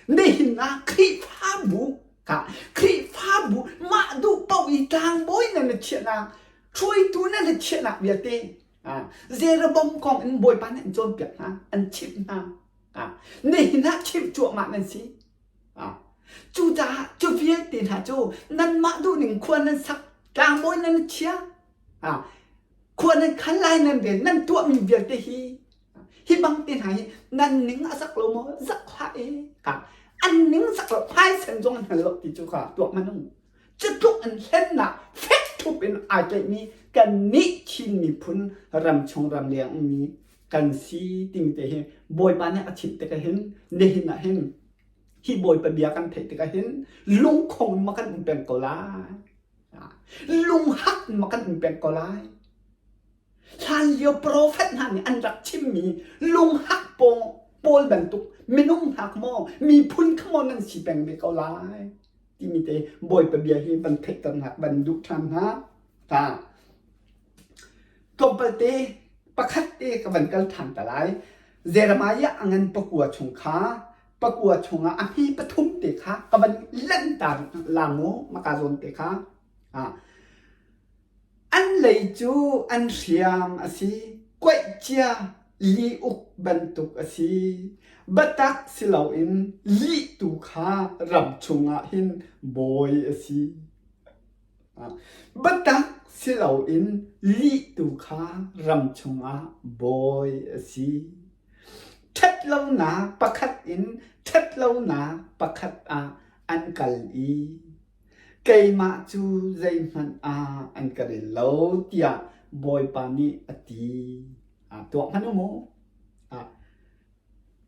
Nihin ah Khrihfabu kha Khrihfabu mah duh paoh i tlangbawi nan i chiahnak, hruaitu nan i chiahnak vialte Jeroboam kong in Bawipa nih an cawnpiak hna, an chimh hna. Nihin ah chimh cuahmah nan si. Cucaah cu vialte hna cu nanmah duhning khua nan sak, tlangbawi nan i chia, khua nan khan lai nan rel, nan tuahmi vialte hi hi bang te hna hi nan ning a zak lo maw? Zak hlah ee. An ning zak lo, hmaisen zong an hngal lo ti cu kha tuah hmanh u. Cu tluk in hlennak fek thup in ai tlaihmi kannih Chin miphun ramchung ramleng ummi. kan si timi te hi Bawipa nih a chimh tikah hin nihin ah hin hi Bawipa bia kan theih tikah hin lungkhong ma kan um peng ko lai. Lunghak ma kan um peng ko lai. Hlanlio profet hna nih an rak chimmi lunghak pawl bantuk minung hna kha maw miphun kha maw nan si peng ve ko lai timi te Bawipa bia hi van theihternak van duh ṭhan hna. Ta. Tlawmpal te pakhat te ka van kal ṭhan ta lai. Jeremiah a ngan pakua chung kha pakua chungah a hmi pathum te kha ka van lanhter la mu maka zawn te kha. Ah. An lei cu an hriam a si, kuaih cia li-uk bantuk a si. Biatak si loin lih tu kha ram chungah hin bawi a si. Biatak si loin lih tu kha ram chungah bawi a si. Ṭhatlonak pakhat in ṭhatlonak pakhat ah an kal i Keimah cu zeihmanh ah an ka rel lo tiah Bawipa nih a ti. Aa tuak hmanh u mu.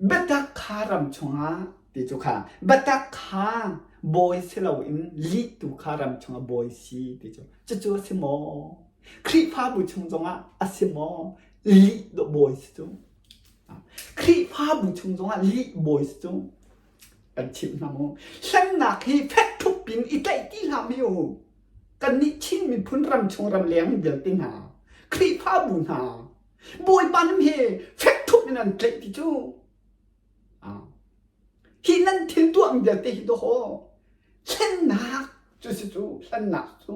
Biatak kha ram chungah ti cu kha biatak kha bawi si loin lih tu kha ram chungah bawi si ti cu cucu a si maw? Khrihfabu chung zongah a si maw? Lih dawh bawi si cu. Khrihfabu chung zongah lih bawi si cu. Kan chimh hna mu. Hlennak hi fek ṭhup in i tlaih ti hlah mi u. Kannih Chin miphun ramchung ramleng vialte hna, Khrihfabu hna, Bawipa nim hi fek ṭhup in an tlaih ti cu. Hi nan thil tuahmi vialte hi dawh hlennak cu si cu hlennak cu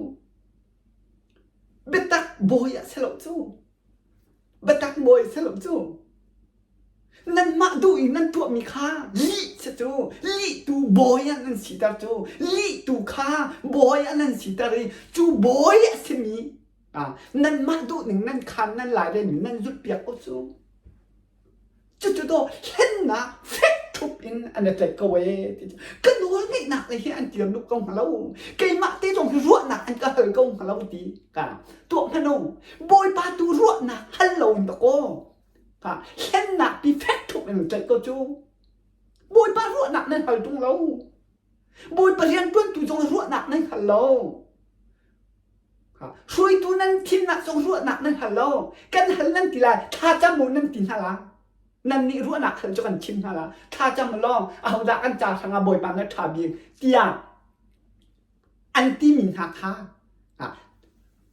biatak bawi ah si lo cu. Biatak bawi si lo cu. Nanmah duh in nan tuahmi kha lih si cu. Lihtu bawi ah nan siter cu. Lihtu kha bawi ah nan siter i cu bawi a simi ah nanmah duhning nan khaan nan lairelmi nan zulhpiak ko cu. Cucu dawh hlennak fek ṭhup in an i tlaih ko ee ti cu. Ka nawlngeihnak le hi an tiam duh ko hnga lo. Keimah te zong hi ruahnak an ka hal ko hnga lo ti ka tuah hmanh u. Bawipa tu ruahnak hal lo in dakaw. Ka hlennak pi fek ṭhup in an tlaih ko cu. Bawipa ruahnak nan hal ṭung lo. Bawipa rianṭuantu zong ruahnak nan hal lo. Hruaitu nan thimnak zong ruahnak nan hal lo. Kan hal nan ti lai, thlacam u nan ti hna la. Nan nih ruahnak hal cu kan chim hna la. Thlacam u law ahodah kan ca hrangah Bawipa na ṭha bik tiah an timi hna kha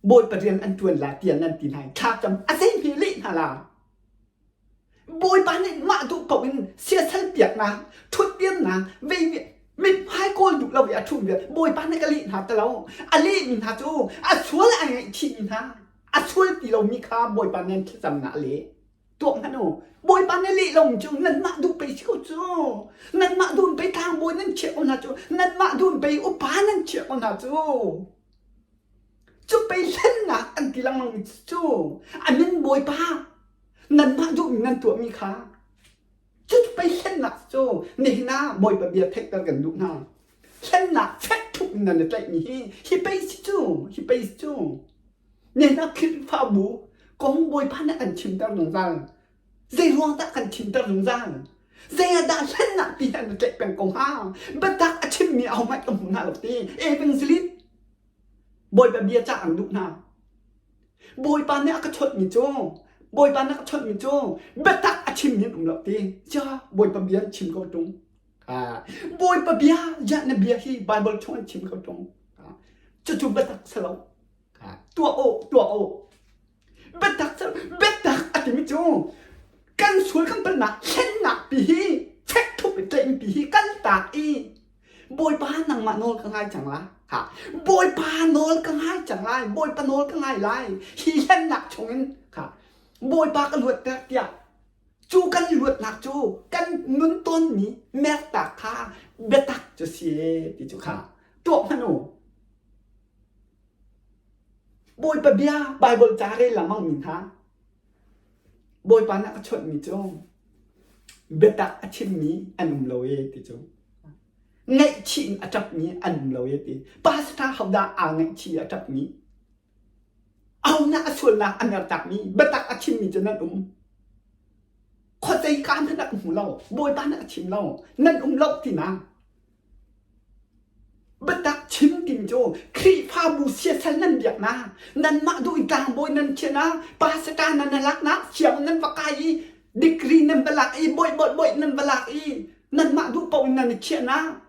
Bawipa rian an ṭuan la tiah nan ti hna i thlacam a zei hme leh hna la. Bawipa nih mah duh ko in siasal piaknak, ṭhutdirnak, vei mithmai kawl duh lo i a ṭhum vial Bawipa nih ka leh hna ti lo. A lehmi hna cu a sual a ngaihchihmi hna, a sual ti lomi kha Bawipa nih an thlacamnak a leh. Tuak hmanh u. Bawipa nih leh lomi cu nanmah duh pei si ko cu. Nanmah duh in pei tlangbawi nan chiah ko hna cu. Nanmah duh in pei upa nan chiah ko hna cu. Cu pei hlennak an ti lengmangmi cu a min Bawipa nanmah duhmi nan tuahmi kha cu pei hlennak cu nihin ah Bawipa bia theihter kan duh hna. Hlennak fek ṭhup in nan i tlaihmi hi hi pei si cu hi pei si cu nihin ah Khrihfabu kong Bawipa nih a kan chimter zungzal. Zei ruang dah kan chimter zungzal? Zei ah dah hlennak ti hi an i tlaih peng ko hnga? Biatak a chimmi ahohmanh ka hmu hna lo ti. Evangelist Bawipa bia cah an duh hna. Bawipa nih a ka chawnhmi cu Bawipa nih a ka chawnhmi cu biatak a chimmi an um lo ti. Cia Bawipa bia an chim ko ṭung. Bawipa bia ya na bia hi Bible chung an chim ko ṭung. Cucu biatak si lo. Tuah u, tuah u. Biatak cu biatak a timi cu kan sual kan palhnak thlennak pi hi fek thup i tlaih pi hi kal tak i Bawipa nangmah nawl ka ngai cang la. Ha. Bawipa nawl ka ngai cang lai. Bawipa nawl ka ngai lai. Hi hlennak chungin kha Bawipa ka luatter tiah cu kan luatnak cu kan nun tawnmi mertak kha biatak cu si ti cu kha tuah hmanh u. Bawipa bia Bible ca rel lengmang mi hna Bawipa nih a ka chawnhmi cu biatak a chimmi an um lo ee ti cu ngaihchih in a ṭapmi an um lo ee ti pastor hodah aa ngaihchih i a ṭapmi ahodah a sualnak a mertakmi biatak a chimmi cu nan um. Khuazei ka hmanh ah ka hmu lo. Bawipa nih a chim lo. Nan um lo tinak. Biatak chim timi cu Khrihfabu siasal nan biaknak, nanmah duh i tlangbawi nan thiahnak, pastor nan laknak, sianginn nan va kai i degree nan va lak i bawi bawi bawi nan va lak i nanmah duh paoh in nan i thiahnak,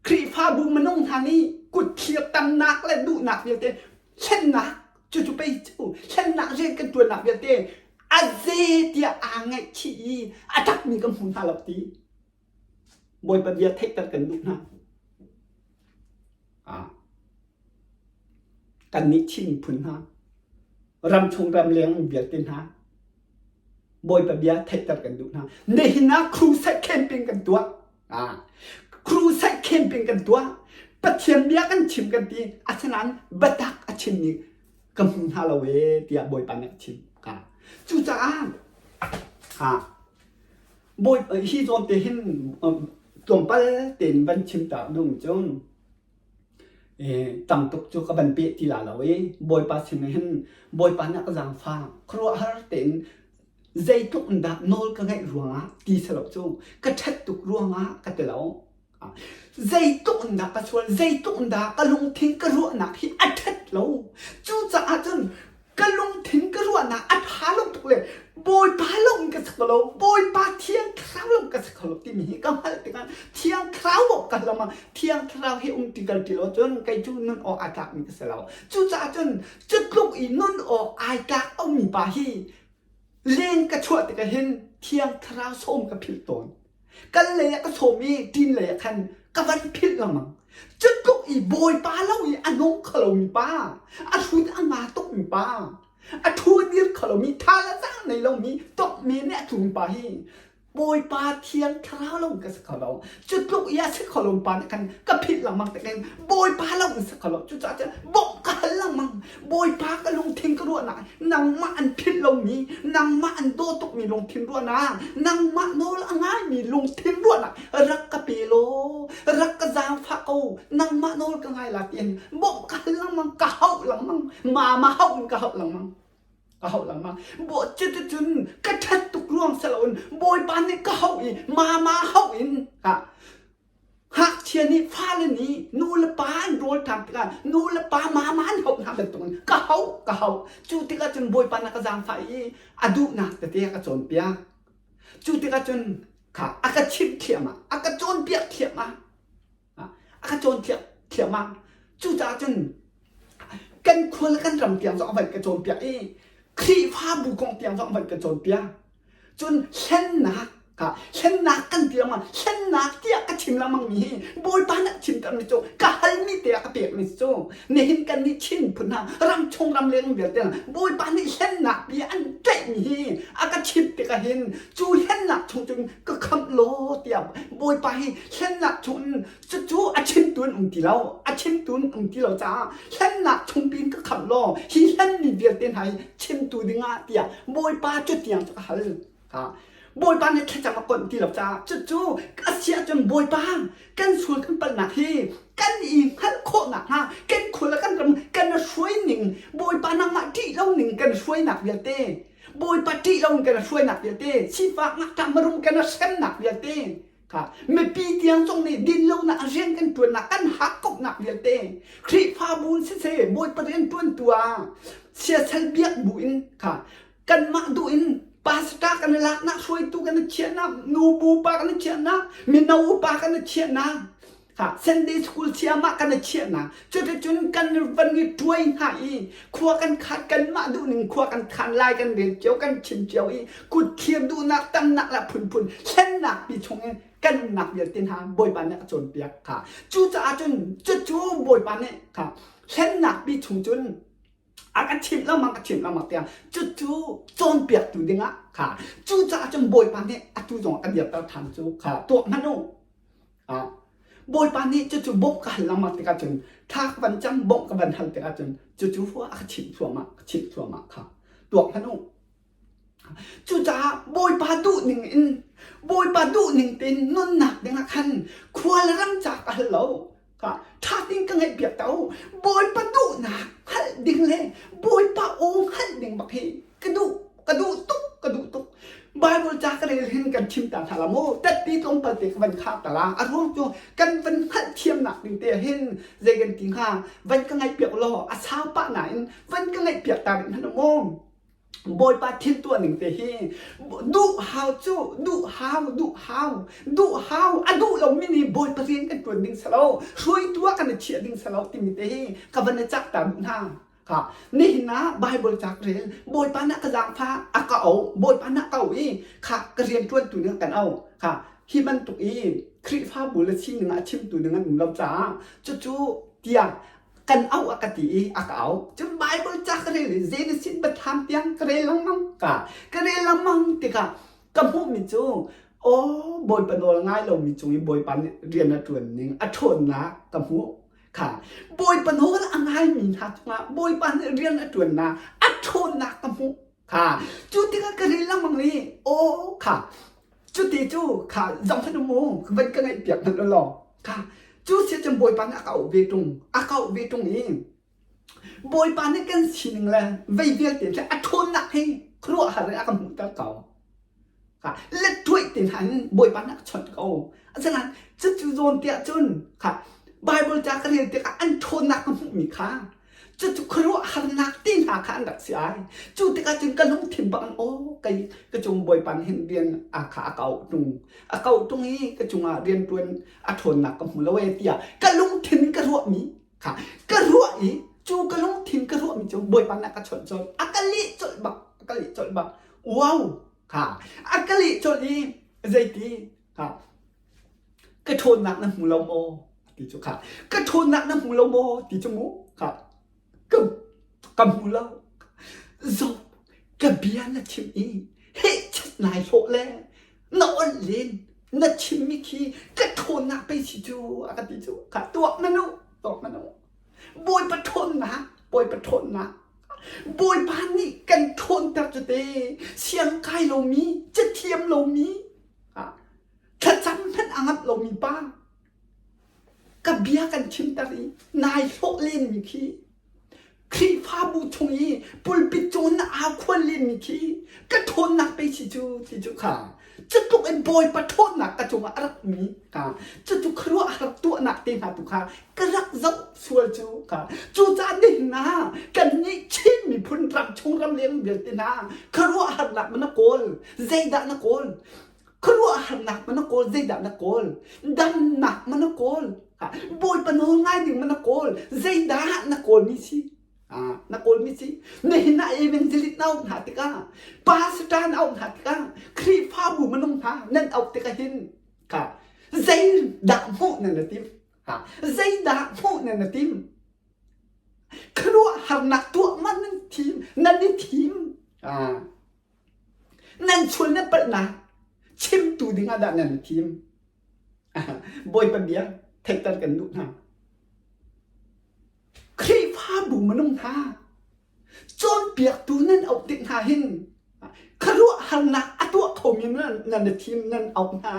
Khrihfabu minung hna nih kutthlir tamnak le duhnak vialte hlennak cucu pei cu hlennak rian kan ṭuannak vialte a ze tiah aa ngaihchih i a ṭapmi kan hmu hna lo ti. Bawipa bia theihter kan duh hna. Ah. Kannih Chin miphun hna, ramchung ramleng vialte hna, Bawipa bia theihter kan duh hna. Nihin ah crusade camping kan tuah. Ah. Crusade camping kan tuah. Pathian bia kan chim kan ti. Asinain biatak a chimmi ka hmu hna lo ee tiah Bawipa nih a chim. Ah. Cucaah ah, Bawi hi zawn te hin tlawmpal tein van chim ta ding cun tam tuk cu ka van peh ti la lo i Bawipa sin hin Bawipa nih a ka zaangfah khuaruahhar tein zeitluk in dah nawl ka ngaih ruangah ti si lo cu ka ṭhat tuk ruangah ka ti lo. Zeitluk in dah ka sual, zeitluk in dah ka lungthin ka ruahnak hi a ṭhat lo. Cucaah cun ka lungthin ka ruahnak a ṭha lo tuk le Bawipa lo in ka si kho lo, Bawipa Thiang Thlarau lo in ka si kho lo timi hi ka hngalh tikah Thiang Thlarau bawk ka hlam ah Thiang Thlarau hi um ti kal ti lo cun kei cu nun awk aa tlakmi ka si lo. Cucaah cun cu tluk i nun awk ai tlak lomi pa hi leng ka chuah tikah hin Thiang Thlarau sawm ka philh tawn. Kal lei ah ka sawm i ṭin lei ah khan ka van philh lengmang. Cu tluk i Bawipa lo i a nung kho lomi pa, a hrut a nga tukmi pa, a ṭhu a dir kho lomi, tha le zaang nei lomi, tok men nih a tlumi pa hi Bawipa Thiang Thlarau lo in ka si kho lo. Cu tluk i a si kho lomi pa nih khan ka philh lengmang tik in Bawipa lo in si kho lo. Cucaah cun bawmh ka hal lengmang. Bawipa ka lungthin ka ruahnak nangmah an philh lomi, nangmah an daw tukmi lungthin ruahnak, nangmah nawl a ngaimi lungthin ruahnak rak ka pe law, rak ka zaangfah ko, nangmah nawl ka ngai la tiin bawmh ka hal lengmang, ka hauh lengmang, mama hauh in ka hauh lengmang. Ka hauh lengmang. Bo cuticun ka ṭhat tuk ruang si loin Bawipa nih ka hauh i mama hauh in ha Ngakchia nih fale nih nu le pa an rawl ṭhan tikah nu le pa mama an hauh hna bantukin ka hauh ka hauh. Cu tikah cun Bawipa na ka zaangfah i a duhnak tete a ka cawnpiak. Cu tikah cun kha a ka chimh thliahmah, a ka cawnpiak thliahmah, a ka cawnpiak thliahmah. Cucaah cun kan khua le kan ram tiang zong a van ka cawnpiak i Khrihfabu kong tiang zong a van ka cawnpiak. Cun hlennak kha hlennak kan ti lengmang hlennak tiah ka chim lengmang mi hi Bawipa nih a chimtermi cu ka halmi te ah ka pekmi cu nihin kan nih Chin phun hna ramchung ramleng vialte Bawipa nih hlennak bia an tlaihmi hi a ka chimh tikah hin cu hlennak chung cun ka khamh law tiah Bawipa hi hlennak chung in cucu a chimtu an um ti lo a chimtu an um ti lo caah hlennak chung piin ka khamh law hi hlenmi vialte hna hi chimtu dingah tiah Bawipa cu tiang cu ka hal. Bawipa nih thlacam a konh ti lo caah cucu a si ahcun Bawipa kan sual kan palhnak hi kan i hngalh khawh nakhnga kan khua le kan ram kan hruai ning Bawipa nangmah ṭih lo ning kan hruainak vialte Bawipa ṭih lo in kan hruainak vialte sifak ngakṭah marum kan hremnak vialte Kha mipi tiang zong nih dinlonak rian kan ṭuannak kan hakkauhnak vialte Khrihfabu in siseh Bawipa rian ṭuantu ah siasal biak bu in kha kanmah duh in pastor kan i laknak hruaitu kan i chiahnak nubu pa kan i chiahnak mino upa kan i chiahnak kha Sunday school siamah kan i chiahnak cuticun kan van i ṭuai hna i khua kan khat kanmah duhning khua kan khan lai kan rel cio kan chim cio i kut thlir duhnak tamnak le phunphun hlennak pi chung in kan umnak vialte hna Bawipa nih a cawnpiak kha cucaah cun cucu Bawipa nih kha hlennak pi chung cun a ka chimh lengmang ka chimh lengmang tiah cucu cawnpiaktu dingah kha cucaah cun Bawipa nih atu zong a kan dirter ṭhan cu kha tuah hmanh u Ah, Bawipa nih cucu bawmh ka hal lengmang tikah cun thla ka van cam bawmh ka van hal tikah cun cucu a ka chimh thluahmah ka chimh thluahmah kha tuak hmanh u. Cucaah Bawipa duh ning in Bawipa duh ning tein nunnak dingah khan khua le ram ca ka hal lo. Ka ṭha tein ka ngaihpiak ta u. Bawipa duhnak hngalh ding le Bawipa aw hngalh ding bak hi ka duh ka duh tuk ka duh tuk. Bible ca ka rel hin kan chim ta hna la mu. Tet-ti tlawmpal te ka van khar ta la. A ruang cu kan van hngalhthiamnak ding te hin zei kan ti hnga van ka ngaih piak law a sau pah nain van ka ngaih piak ta rih hmanh mu. Bawipa thil tuah ning te hi duh hau cu duh hau duh hau duh hau a duh lomi nih Bawipa rian kan tuan ding salo hruaitu ah kan i chiah ding salo timi te hi ka van i cak ta duh hna. Kha nihin ah Bible ca ka rel Bawipa nah ka zaangfah a ka auh Bawipa nah ka auh i kha ka rianṭuantu nih a kan auh kha hi bantuk i Khrihfabu le sining ah chimtu ding an um lo caah cucu tiah kan auh a ka ti i a ka auh cun Bible ca ka rel i Genesis biathlam tiang ka rel lengmang ka ka rel lengmang tikah ka hmuhmi cu aw Bawipa nawl ngai lomi cung i Bawipa nih rian a ṭuan ning a ṭhawnnak ka hmuh kha Bawipa nawl a ngaimi hna cungah Bawipa nih rian a ṭuannak a ṭhawnnak ka hmuh kha cu tikah ka rel lengmang i aw kha cuti cu kha zohhmanh u mu van ka ngaihpiak hmanh u law kha cu si cun Bawipa nih a ka auh ve ṭung a ka auh ve ṭung i Bawipa nih kan sining le vei vialte cu a ṭhawnnak hi khuaruahhar in a ka hmuhter ko. Let tuaih te hna in Bawipa nih a chawnh ko. Asinain cucu zawn tiah cun kha Bible ca ka rel tikah an ṭhawnnak ka hmuhmi kha cucu khuaruahharnak te hna kha an rak si ai. Cu tikah cun ka lungthin bang aw kei ka cung Bawipa nih hin rian a kha a ka auh ṭung. A ka auh ṭung i ka cungah rianṭuan a ṭhawnnak ka hmu lo ee tiah ka lungthin ka ruahmi kha ka ruah i cu ka lungthin ka ruahmi cu Bawipa nih a ka chawnh colh. A ka leh colh bak. A ka leh colh bak. Wow! Kha a ka leh colh i zeiti kha ka ṭhawnnak na hmu lo maw ti cu kha ka ṭhawnnak na hmu lo maw ti cu mu kha ka ka hmu lo zoh ka bia na chim i hehchet nai hlawh le na onh len na chimmi khi ka ṭhawnnak pei si cu a ka ti cu kha tuak na nu tuak na nu Bawipa ṭhawnnak Bawipa ṭhawnnak Bawipa nih kan ṭhawnter cu te siangkai lomi cathiam lomi thlacam hmanh a ngamh lomi pa ka bia kan chimter i nai hlawh lenmi khi Khrihfabu chung i pulpit cung na au khuan lenmi khi ka ṭhawnnak pei si cu ti cu kha cutluk in Bawipa ṭhawnnak ka cungah a rak mi kha cucu khuaruahhar tuahnak te hna tu kha ka rak zoh sual cu kha cucaah nihin ah kannih Chin miphun ram chung ram leng vialte hna khuaruahharnak ma na kawl zeidah na kawl khuaruahharnak ma na kawl zeidah na kawl damnak ma na kawl Bawipa nawl ngai ding ma na kawl zeidah na kawl mi si na kawl mi si nihin ah evangelist na auh hna tikah pastor na auh hna tikah Khrihfabu minung hna nan auh tikah hin kha zeidah hmuh nan na tim zeidah hmuh nan na tim khuaruahharnak tuah man nan thim nan i thim nan sual nan palhnak chimtu dingah dah nan i thim Bawipa bia theihter kan duh hna Khrihfabu minung hna cawnpiaktu nan auh tik hna hin khuaruahharnak a tuah khomi nan i thim nan auh hna.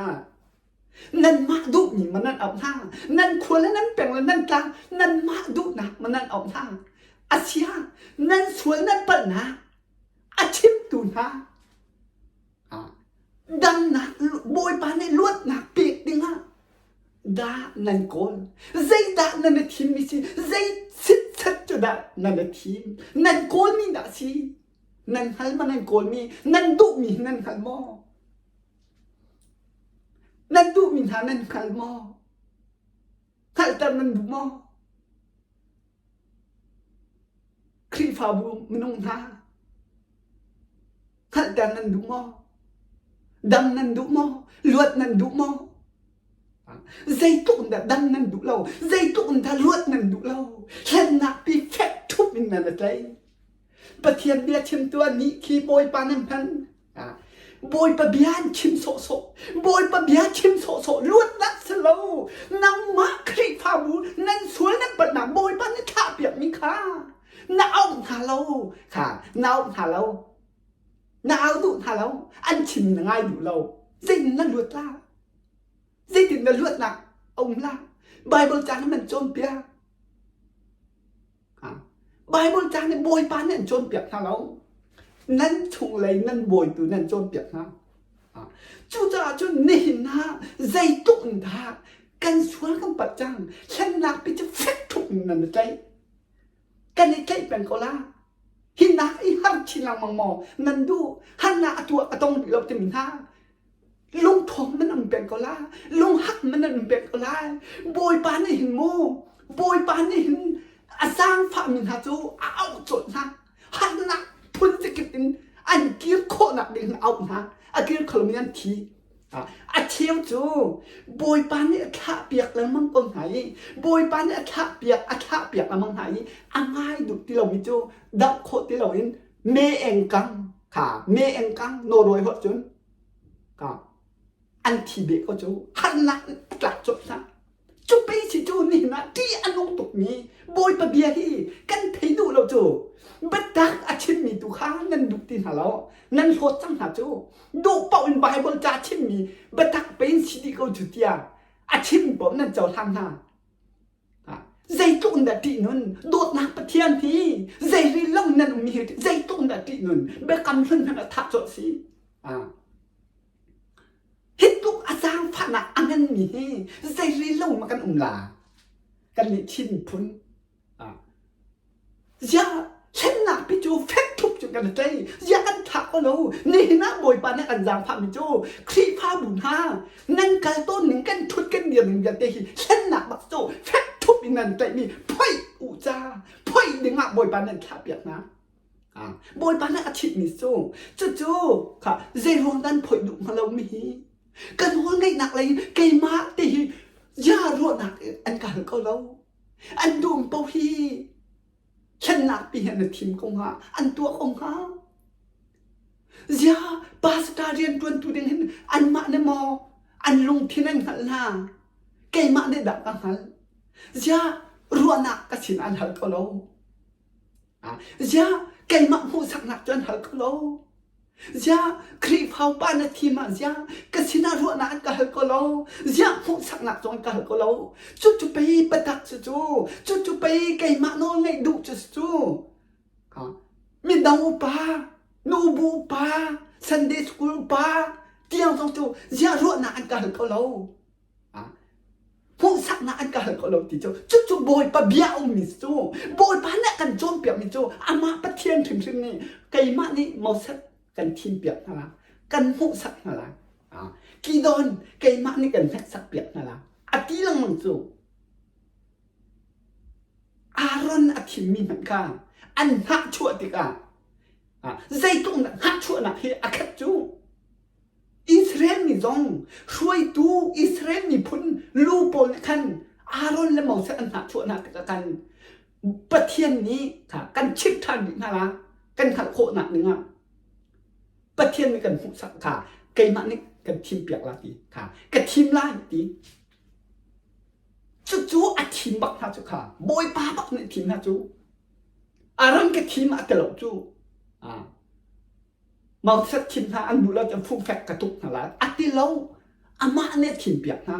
Nanmah duhmi ma nan auh hna. Nan khua le nan peng le nan tlang nanmah duhnak ma nan auh hna. Asia nan sual nan palhnak a chimtu hna damnak Bawipa nih luatnak pek dingah dah nan kawl? Zeidah nan i thimmi si? Zei chitchat cu dah nan i thim? Nan kawlmi dah si? Nan hngal ma nan kawlmi? Nan duhmi hi nan hngal maw? Nan duhmi hna nan hngal maw? Hngalhter nan duh maw? Khrihfabu minung hna hngalhter nan duh maw? Dam nan duh maw? Luat nan duh maw? Zeitluk in dah dam nan duh lo? Zeitluk in dah luat nan duh lo? Hlennak pi fek ṭhup in nan i tlai. Pathian bia chimtu nih khi Bawipa nan hman. Bawipa bia an chim sawhsawh. Bawipa bia chim sawhsawh luatnak si lo. Nangmah Khrihfabu nan sual nan palhnak Bawipa nih thlahpiakmi kha na auh hna lo. Kha na auh hna lo. Na au duh hna lo. An chim na ngai duh lo. Zeitin na luat la? Zeitin na luatnak a um la? Bible ca nan cawnpiak. Bible ca nih Bawipa nih an cawnpiak hna lo. Nan chunglei nan bawitu nan cawnpiak hna. Cucaah cun nihin ah zeitluk in dah kan sual kan palh cang hlennak pi cu fek ṭhup in nan i tlaih. Kan i tlaih peng ko la. Hi nak i har chin lengmang maw nan duh? Harnak a tuah ka tong rih lo timi hna. Lungthawng man um peng ko la. Lunghak man an um peng ko lai. Bawipa nih hin mu, Bawipa nih hin a zaangfahmi hna cu a auh colh hna. Harnak phun zakip in an kir khawhnak ding hin auh hna. A kir kho lomi an thi. A cheu cu Bawipa nih a thlahpiak lengmang ko hna i Bawipa nih a thlahpiak a thlahpiak lengmang hna i a ngai duh ti lomi cu damh khawh ti loin me engkang kha me engkang nawrawi holh cun ka an thi beh ko cu harnak a tlak colh hna. Cu pei si cu nihin ah ṭih a nung tukmi Bawipa bia hi kan thei duh lo cu. Biatak a chimmi tu kha nan duh ti hna lo. Nan hlawt cang hna cu. Duh paoh in Baibal ca chimmi biatak pei in si dih ko cu tiah a chim paoh nan cohlang hna. Zeitluk in dah ṭih nun? Dawtnak Pathian hi zei ril lo nan ummi hi zeitluk in dah ṭih nun? Biakam hlun hmanh ah thah colh si. Hi tluk a zaangfahnak a nganmi hi zei rel lo ma kan um la? Kannih Chin miphun ziah hlennak pi cu fek ṭhup cu kan i tlai. Ziah kan thah ko lo. Nihin ah Bawipa nih a kan zaangfahmi cu Khrihfabu hna nan kal tawn ning kan ṭhut kan dir ning vialte hi hlennak bak cu fek ṭhup in nan tlaihmi phoih u ca phoih ding ah Bawipa nih an thlahpiak hna. Bawipa nih a ṭhitmi cu cucu kha zeiruang dah an phoih duh hnga lomi hi ka nawlngeihnak lei keimah te hi ya ruahnak an ka hal ko lo an duh paoh hi hlennak pi hi an i thim ko hnga an tuah ko hnga zia pastor rian ṭuantu ding hin anmah nih maw an lungthin an hngalh hna keimah nih dah ka hngalh zia ruahnak ka sin an hal ko lo Ziah keimah hmuhsaknak cu an hal ko lo. Ziah Khrihfa upa na thim ah ziah ka sinah ruahnak an ka hal ko lo. Ziah hmuhsaknak zong an ka hal ko lo. Cucu pei biatak cu cu, cucu pei keimah nawl ngeih duh cu cu. Midang upa, nubu upa, Sunday school upa tiang zong cu ziah ruahnak an ka hal ko lo. Hmuhsaknak an ka hal kho lo ti cu cucu Bawipa bia ummi cu Bawipa nih a kan cawnpiakmi cu amah Pathian hrimhrim nih keimah nih Moses kan thimpiak hna lai kan hmuhsak hna lai Kidon keimah nih kan hneksakpiak hna lai a ti lengmang cu Aaron a thimmi hmanh kha an hnahchuah tikah zeitluk hnahchuahnak hi a khat cu Israel mi zong hruaitu Israel miphun lu pawl nih khan Aaron le Moses an hnahchuah hna tikah khan Pathian nih kha kan chimh ṭhan rih hna la kan hngalh khawhnak dingah Pathian nih kan hmuhsak kha keimah nih kan thimpiak la ti kha ka thim lai ti cucu a thim bak hna cu kha Bawipa bak nih thim hna cu Aaron ka thim a ti lo cu Moses thim hna an duh lo cun fungfek ka tuk hna lai a ti lo amah nih a thimpiak hna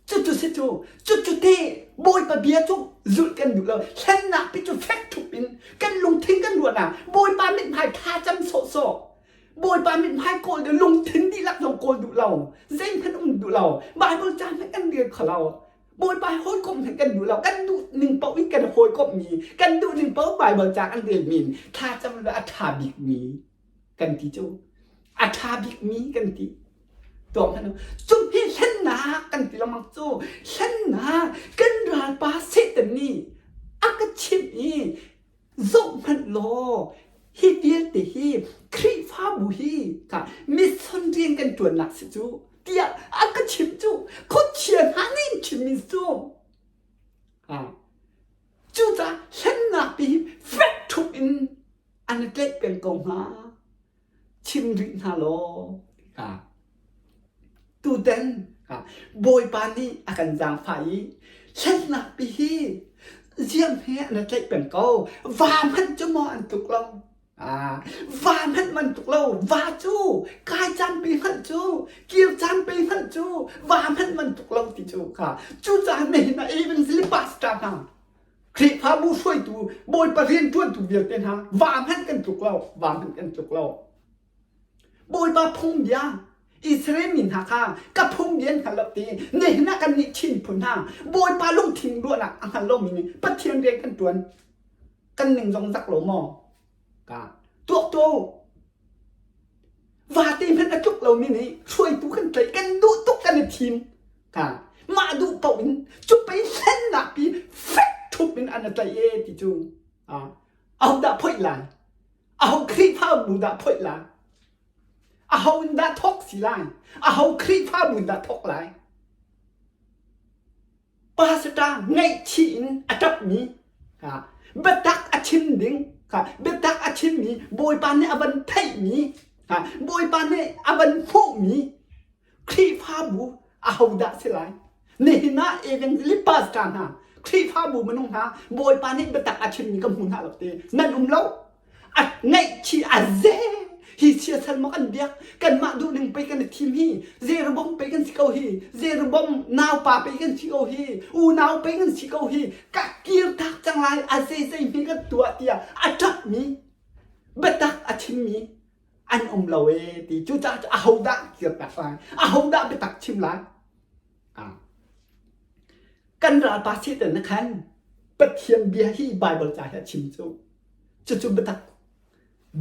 cucu si cu cucu te bawipa bia cu zulh kan duh lo hlennak pi cu fek thup in kan lungthin kan ruahnak bawipa mithmai thlacam sawhsawh bawipa mithmai kawl duh lungthin dihlak zong kawl duh lo zeihmanh um duh lo bible ca hmanh kan rel kho lo Bawipa hawikom hmanh kan duh lo kan duh ning paoh in kan hawikomh mi kan duh ning paoh Bible ca kan rel mi thlacam le a ṭha bik mi kan ti cu a ṭha bik mi kan ti tuah hmanh cu hi hlennak kan ti lengmang cu hlennak kan ralpa Satan nih a ka chimh i Zohhmanh law, hi vialte hi Khrihfabu hi kha mission rian kan ṭuannak si cu tiah a ka chimh cu khuachia hna nih an chimmi cu. Cucaah hlennak ti hi fek ṭhup in an i tlaih peng ko hnga. Chim rih hna law ka tutan Bawipa nih a kan zaangfah i hlennak pi hi ziam he an i tlaih peng ko. Va hmanh cu maw an tluk lo. Va hmanh man tluk lo. Va cu kai caan pe hngalh cu, kir caan pe hngalh cu, va hmanh man tluk lo ti cu kha. Cucaah nihin ah evangelist pastor hna Khrihfabu hruaitu Bawipa rianṭuantu vialte hna va hmanh kan tluk lo, va hmanh kan tluk lo. Bawipa phungbia Israel mi hna kha ka phungbia an hngal lo ti nihin ah kannih Chin phun hna Bawipa lungthin ruahnak a hngal lomi nih Pathian rian kan ṭuan kan ning zong zak lo maw? Ka tuak tuah u. Vate hmanh a tluk lomi nih hruaitu kan tlaih kan duh tuk kan i thim. Ka mah duh paoh in cu pei hlennak pi fek ṭhup in an i tlaih e ti cu ahodah phoih lai? Aho Khrihfabu dah phoih lai? Aho in dah thawk si lai? Aho Khrihfabu in dah thawk lai? Pastor ngaihchih in a ṭapmi biatak a chim ding biatak a chimmi Bawipa nih a van theihmi Bawipa nih a van hmuhmi Khrihfabu ahodah si lai? Nihin ah evangelist pastor hna Khrihfabu minung hna Bawipa nih biatak a chimmi ka hmu hna lo ti nan um lo. A ngaihchih a ze hi siasal maw kan biak kanmah duhning pei kan i thim hi Jeroboam pei kan si ko hi Jeroboam naupa pei kan si ko hi unau pei kan si ko hi ka kir tak cang lai a zei zei hme kan tuah tiah a ṭapmi biatak a chimmi an um lo ee ti cucaah ahodah kirtak lai ahodah biatak chim lai Kan ralpa Satan na khan Pathian bia hi Bible ca hi a chim cu. Cucu biatak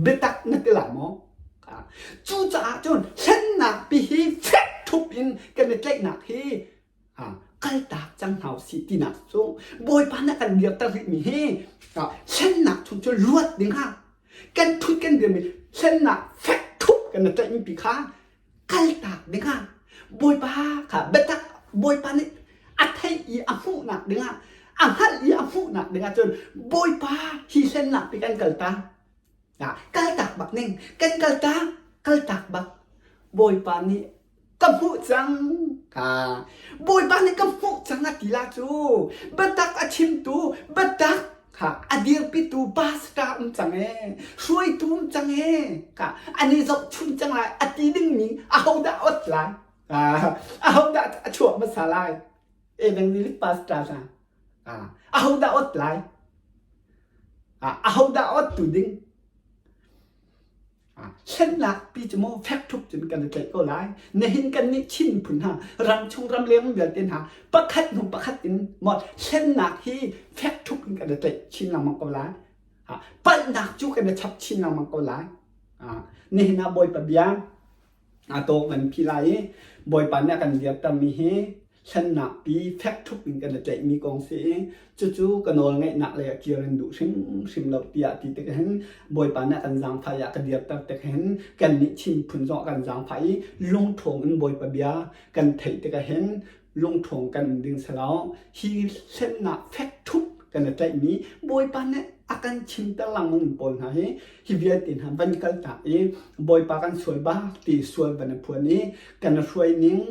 biatak na ti lai maw? Cucaah cun hlennak pi hi fek thup in kan i tlaihnak hi kaltak cang hna usih tinak cu Bawipa nih a kan dirter rihmi hi hlennak chung cu luat dingah kan thut kan dirmi hlennak fek thup kan i tlaihmi pi kha kaltak dingah Bawipa kha biatak Bawipa nih a theih i a hmuhnak dingah a hngalh i a hmuhnak dingah cun Bawipa hi hlennak pi kan kaltak kaltak bak ning kan kaltak kaltak bak Bawipa nih ka hmuh cang ka Bawipa nih ka hmuh cang a ti la cu biatak a chimtu biatak Kha a dirpitu pastor um cang ee, hruaitu um cang ee, ka an i zohchun cang lai, a ti dingmi ahodah ot lai, ahodah a chuak hmasa lai, evangelist pastor hna, ahodah ot lai, ahodah ot tu ding. Hlennak pi cu maw fek ṭhup cun kan i tlaih ko lai. Nihin kan nih Chin phun hna ramchung ramleng vialte hna pakhat hnu pakhat in maw hlennak hi fek ṭhup in kan i tlaih chin lengmang ko lai. Palhnak cu kan i chap chin lengmang ko lai. Nihin ah Bawipa bia a tawk kan phi lai i Bawipa nih a kan dirtermi hi hlennak pi fek ṭhup in kan i tlaihmi kong si i cucu ka nawl ngeihnak lei ah kir in duh hrimhrim lo tiah ti tik hin Bawipa nih a kan zaangfah i a ka dirter tik hin kannih Chin phun zong a kan zaangfah i lungṭhawng in Bawipa bia kan theih tikah hin lungṭhawng kan um ding si lo. Hi hlennak fek ṭhup kan i tlaihmi Bawipa nih a kan chimter lengmang pawl hna hi hi vialte hna van kaltak i Bawipa kan sual bak ti sual van i phuan i kan hruai ning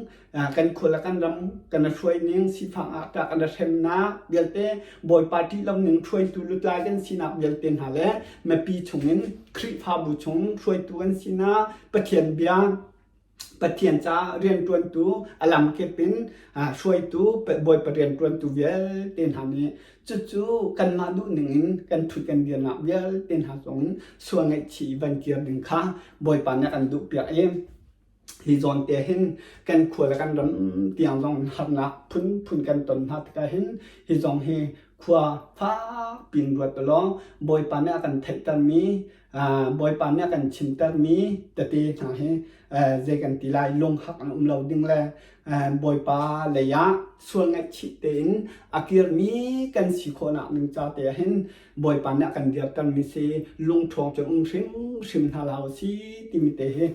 kan khua le kan ram kan hruai ning sifang ah tah kan hremnak vialte Bawipa ṭih lo ning hruaitu lutlai kan sinak vialte hna le mipi chungin Khrihfabu chung hruaitu kan sinak Pathian bia Pathian ca rianṭuantu a lamkip in hruaitu Bawipa rianṭuantu vialte hna nih cucu kanmah duh ning in kan ṭhut kan dirnak vialte hna zong sual ngaihchih van kir ding kha Bawipa nih a kan duhpiak i Hi zawn te hin kan khua le kan ram tiang zong in harnak phunphun kan ton hna tikah hin hi zong hi khua fak pin ruat law Bawipa nih a kan theihtermi Bawipa nih a kan chimtermi tete hna hi zei kan ti lai lunghak an um lo ding le Bawipa lei ah sual ngaihchih tein a kirmi kan si khawhnak ding ca te ah hin Bawipa nih a kan dirtermi si lungṭhawng cu um hrimhrim hna hlah u si timi te hi.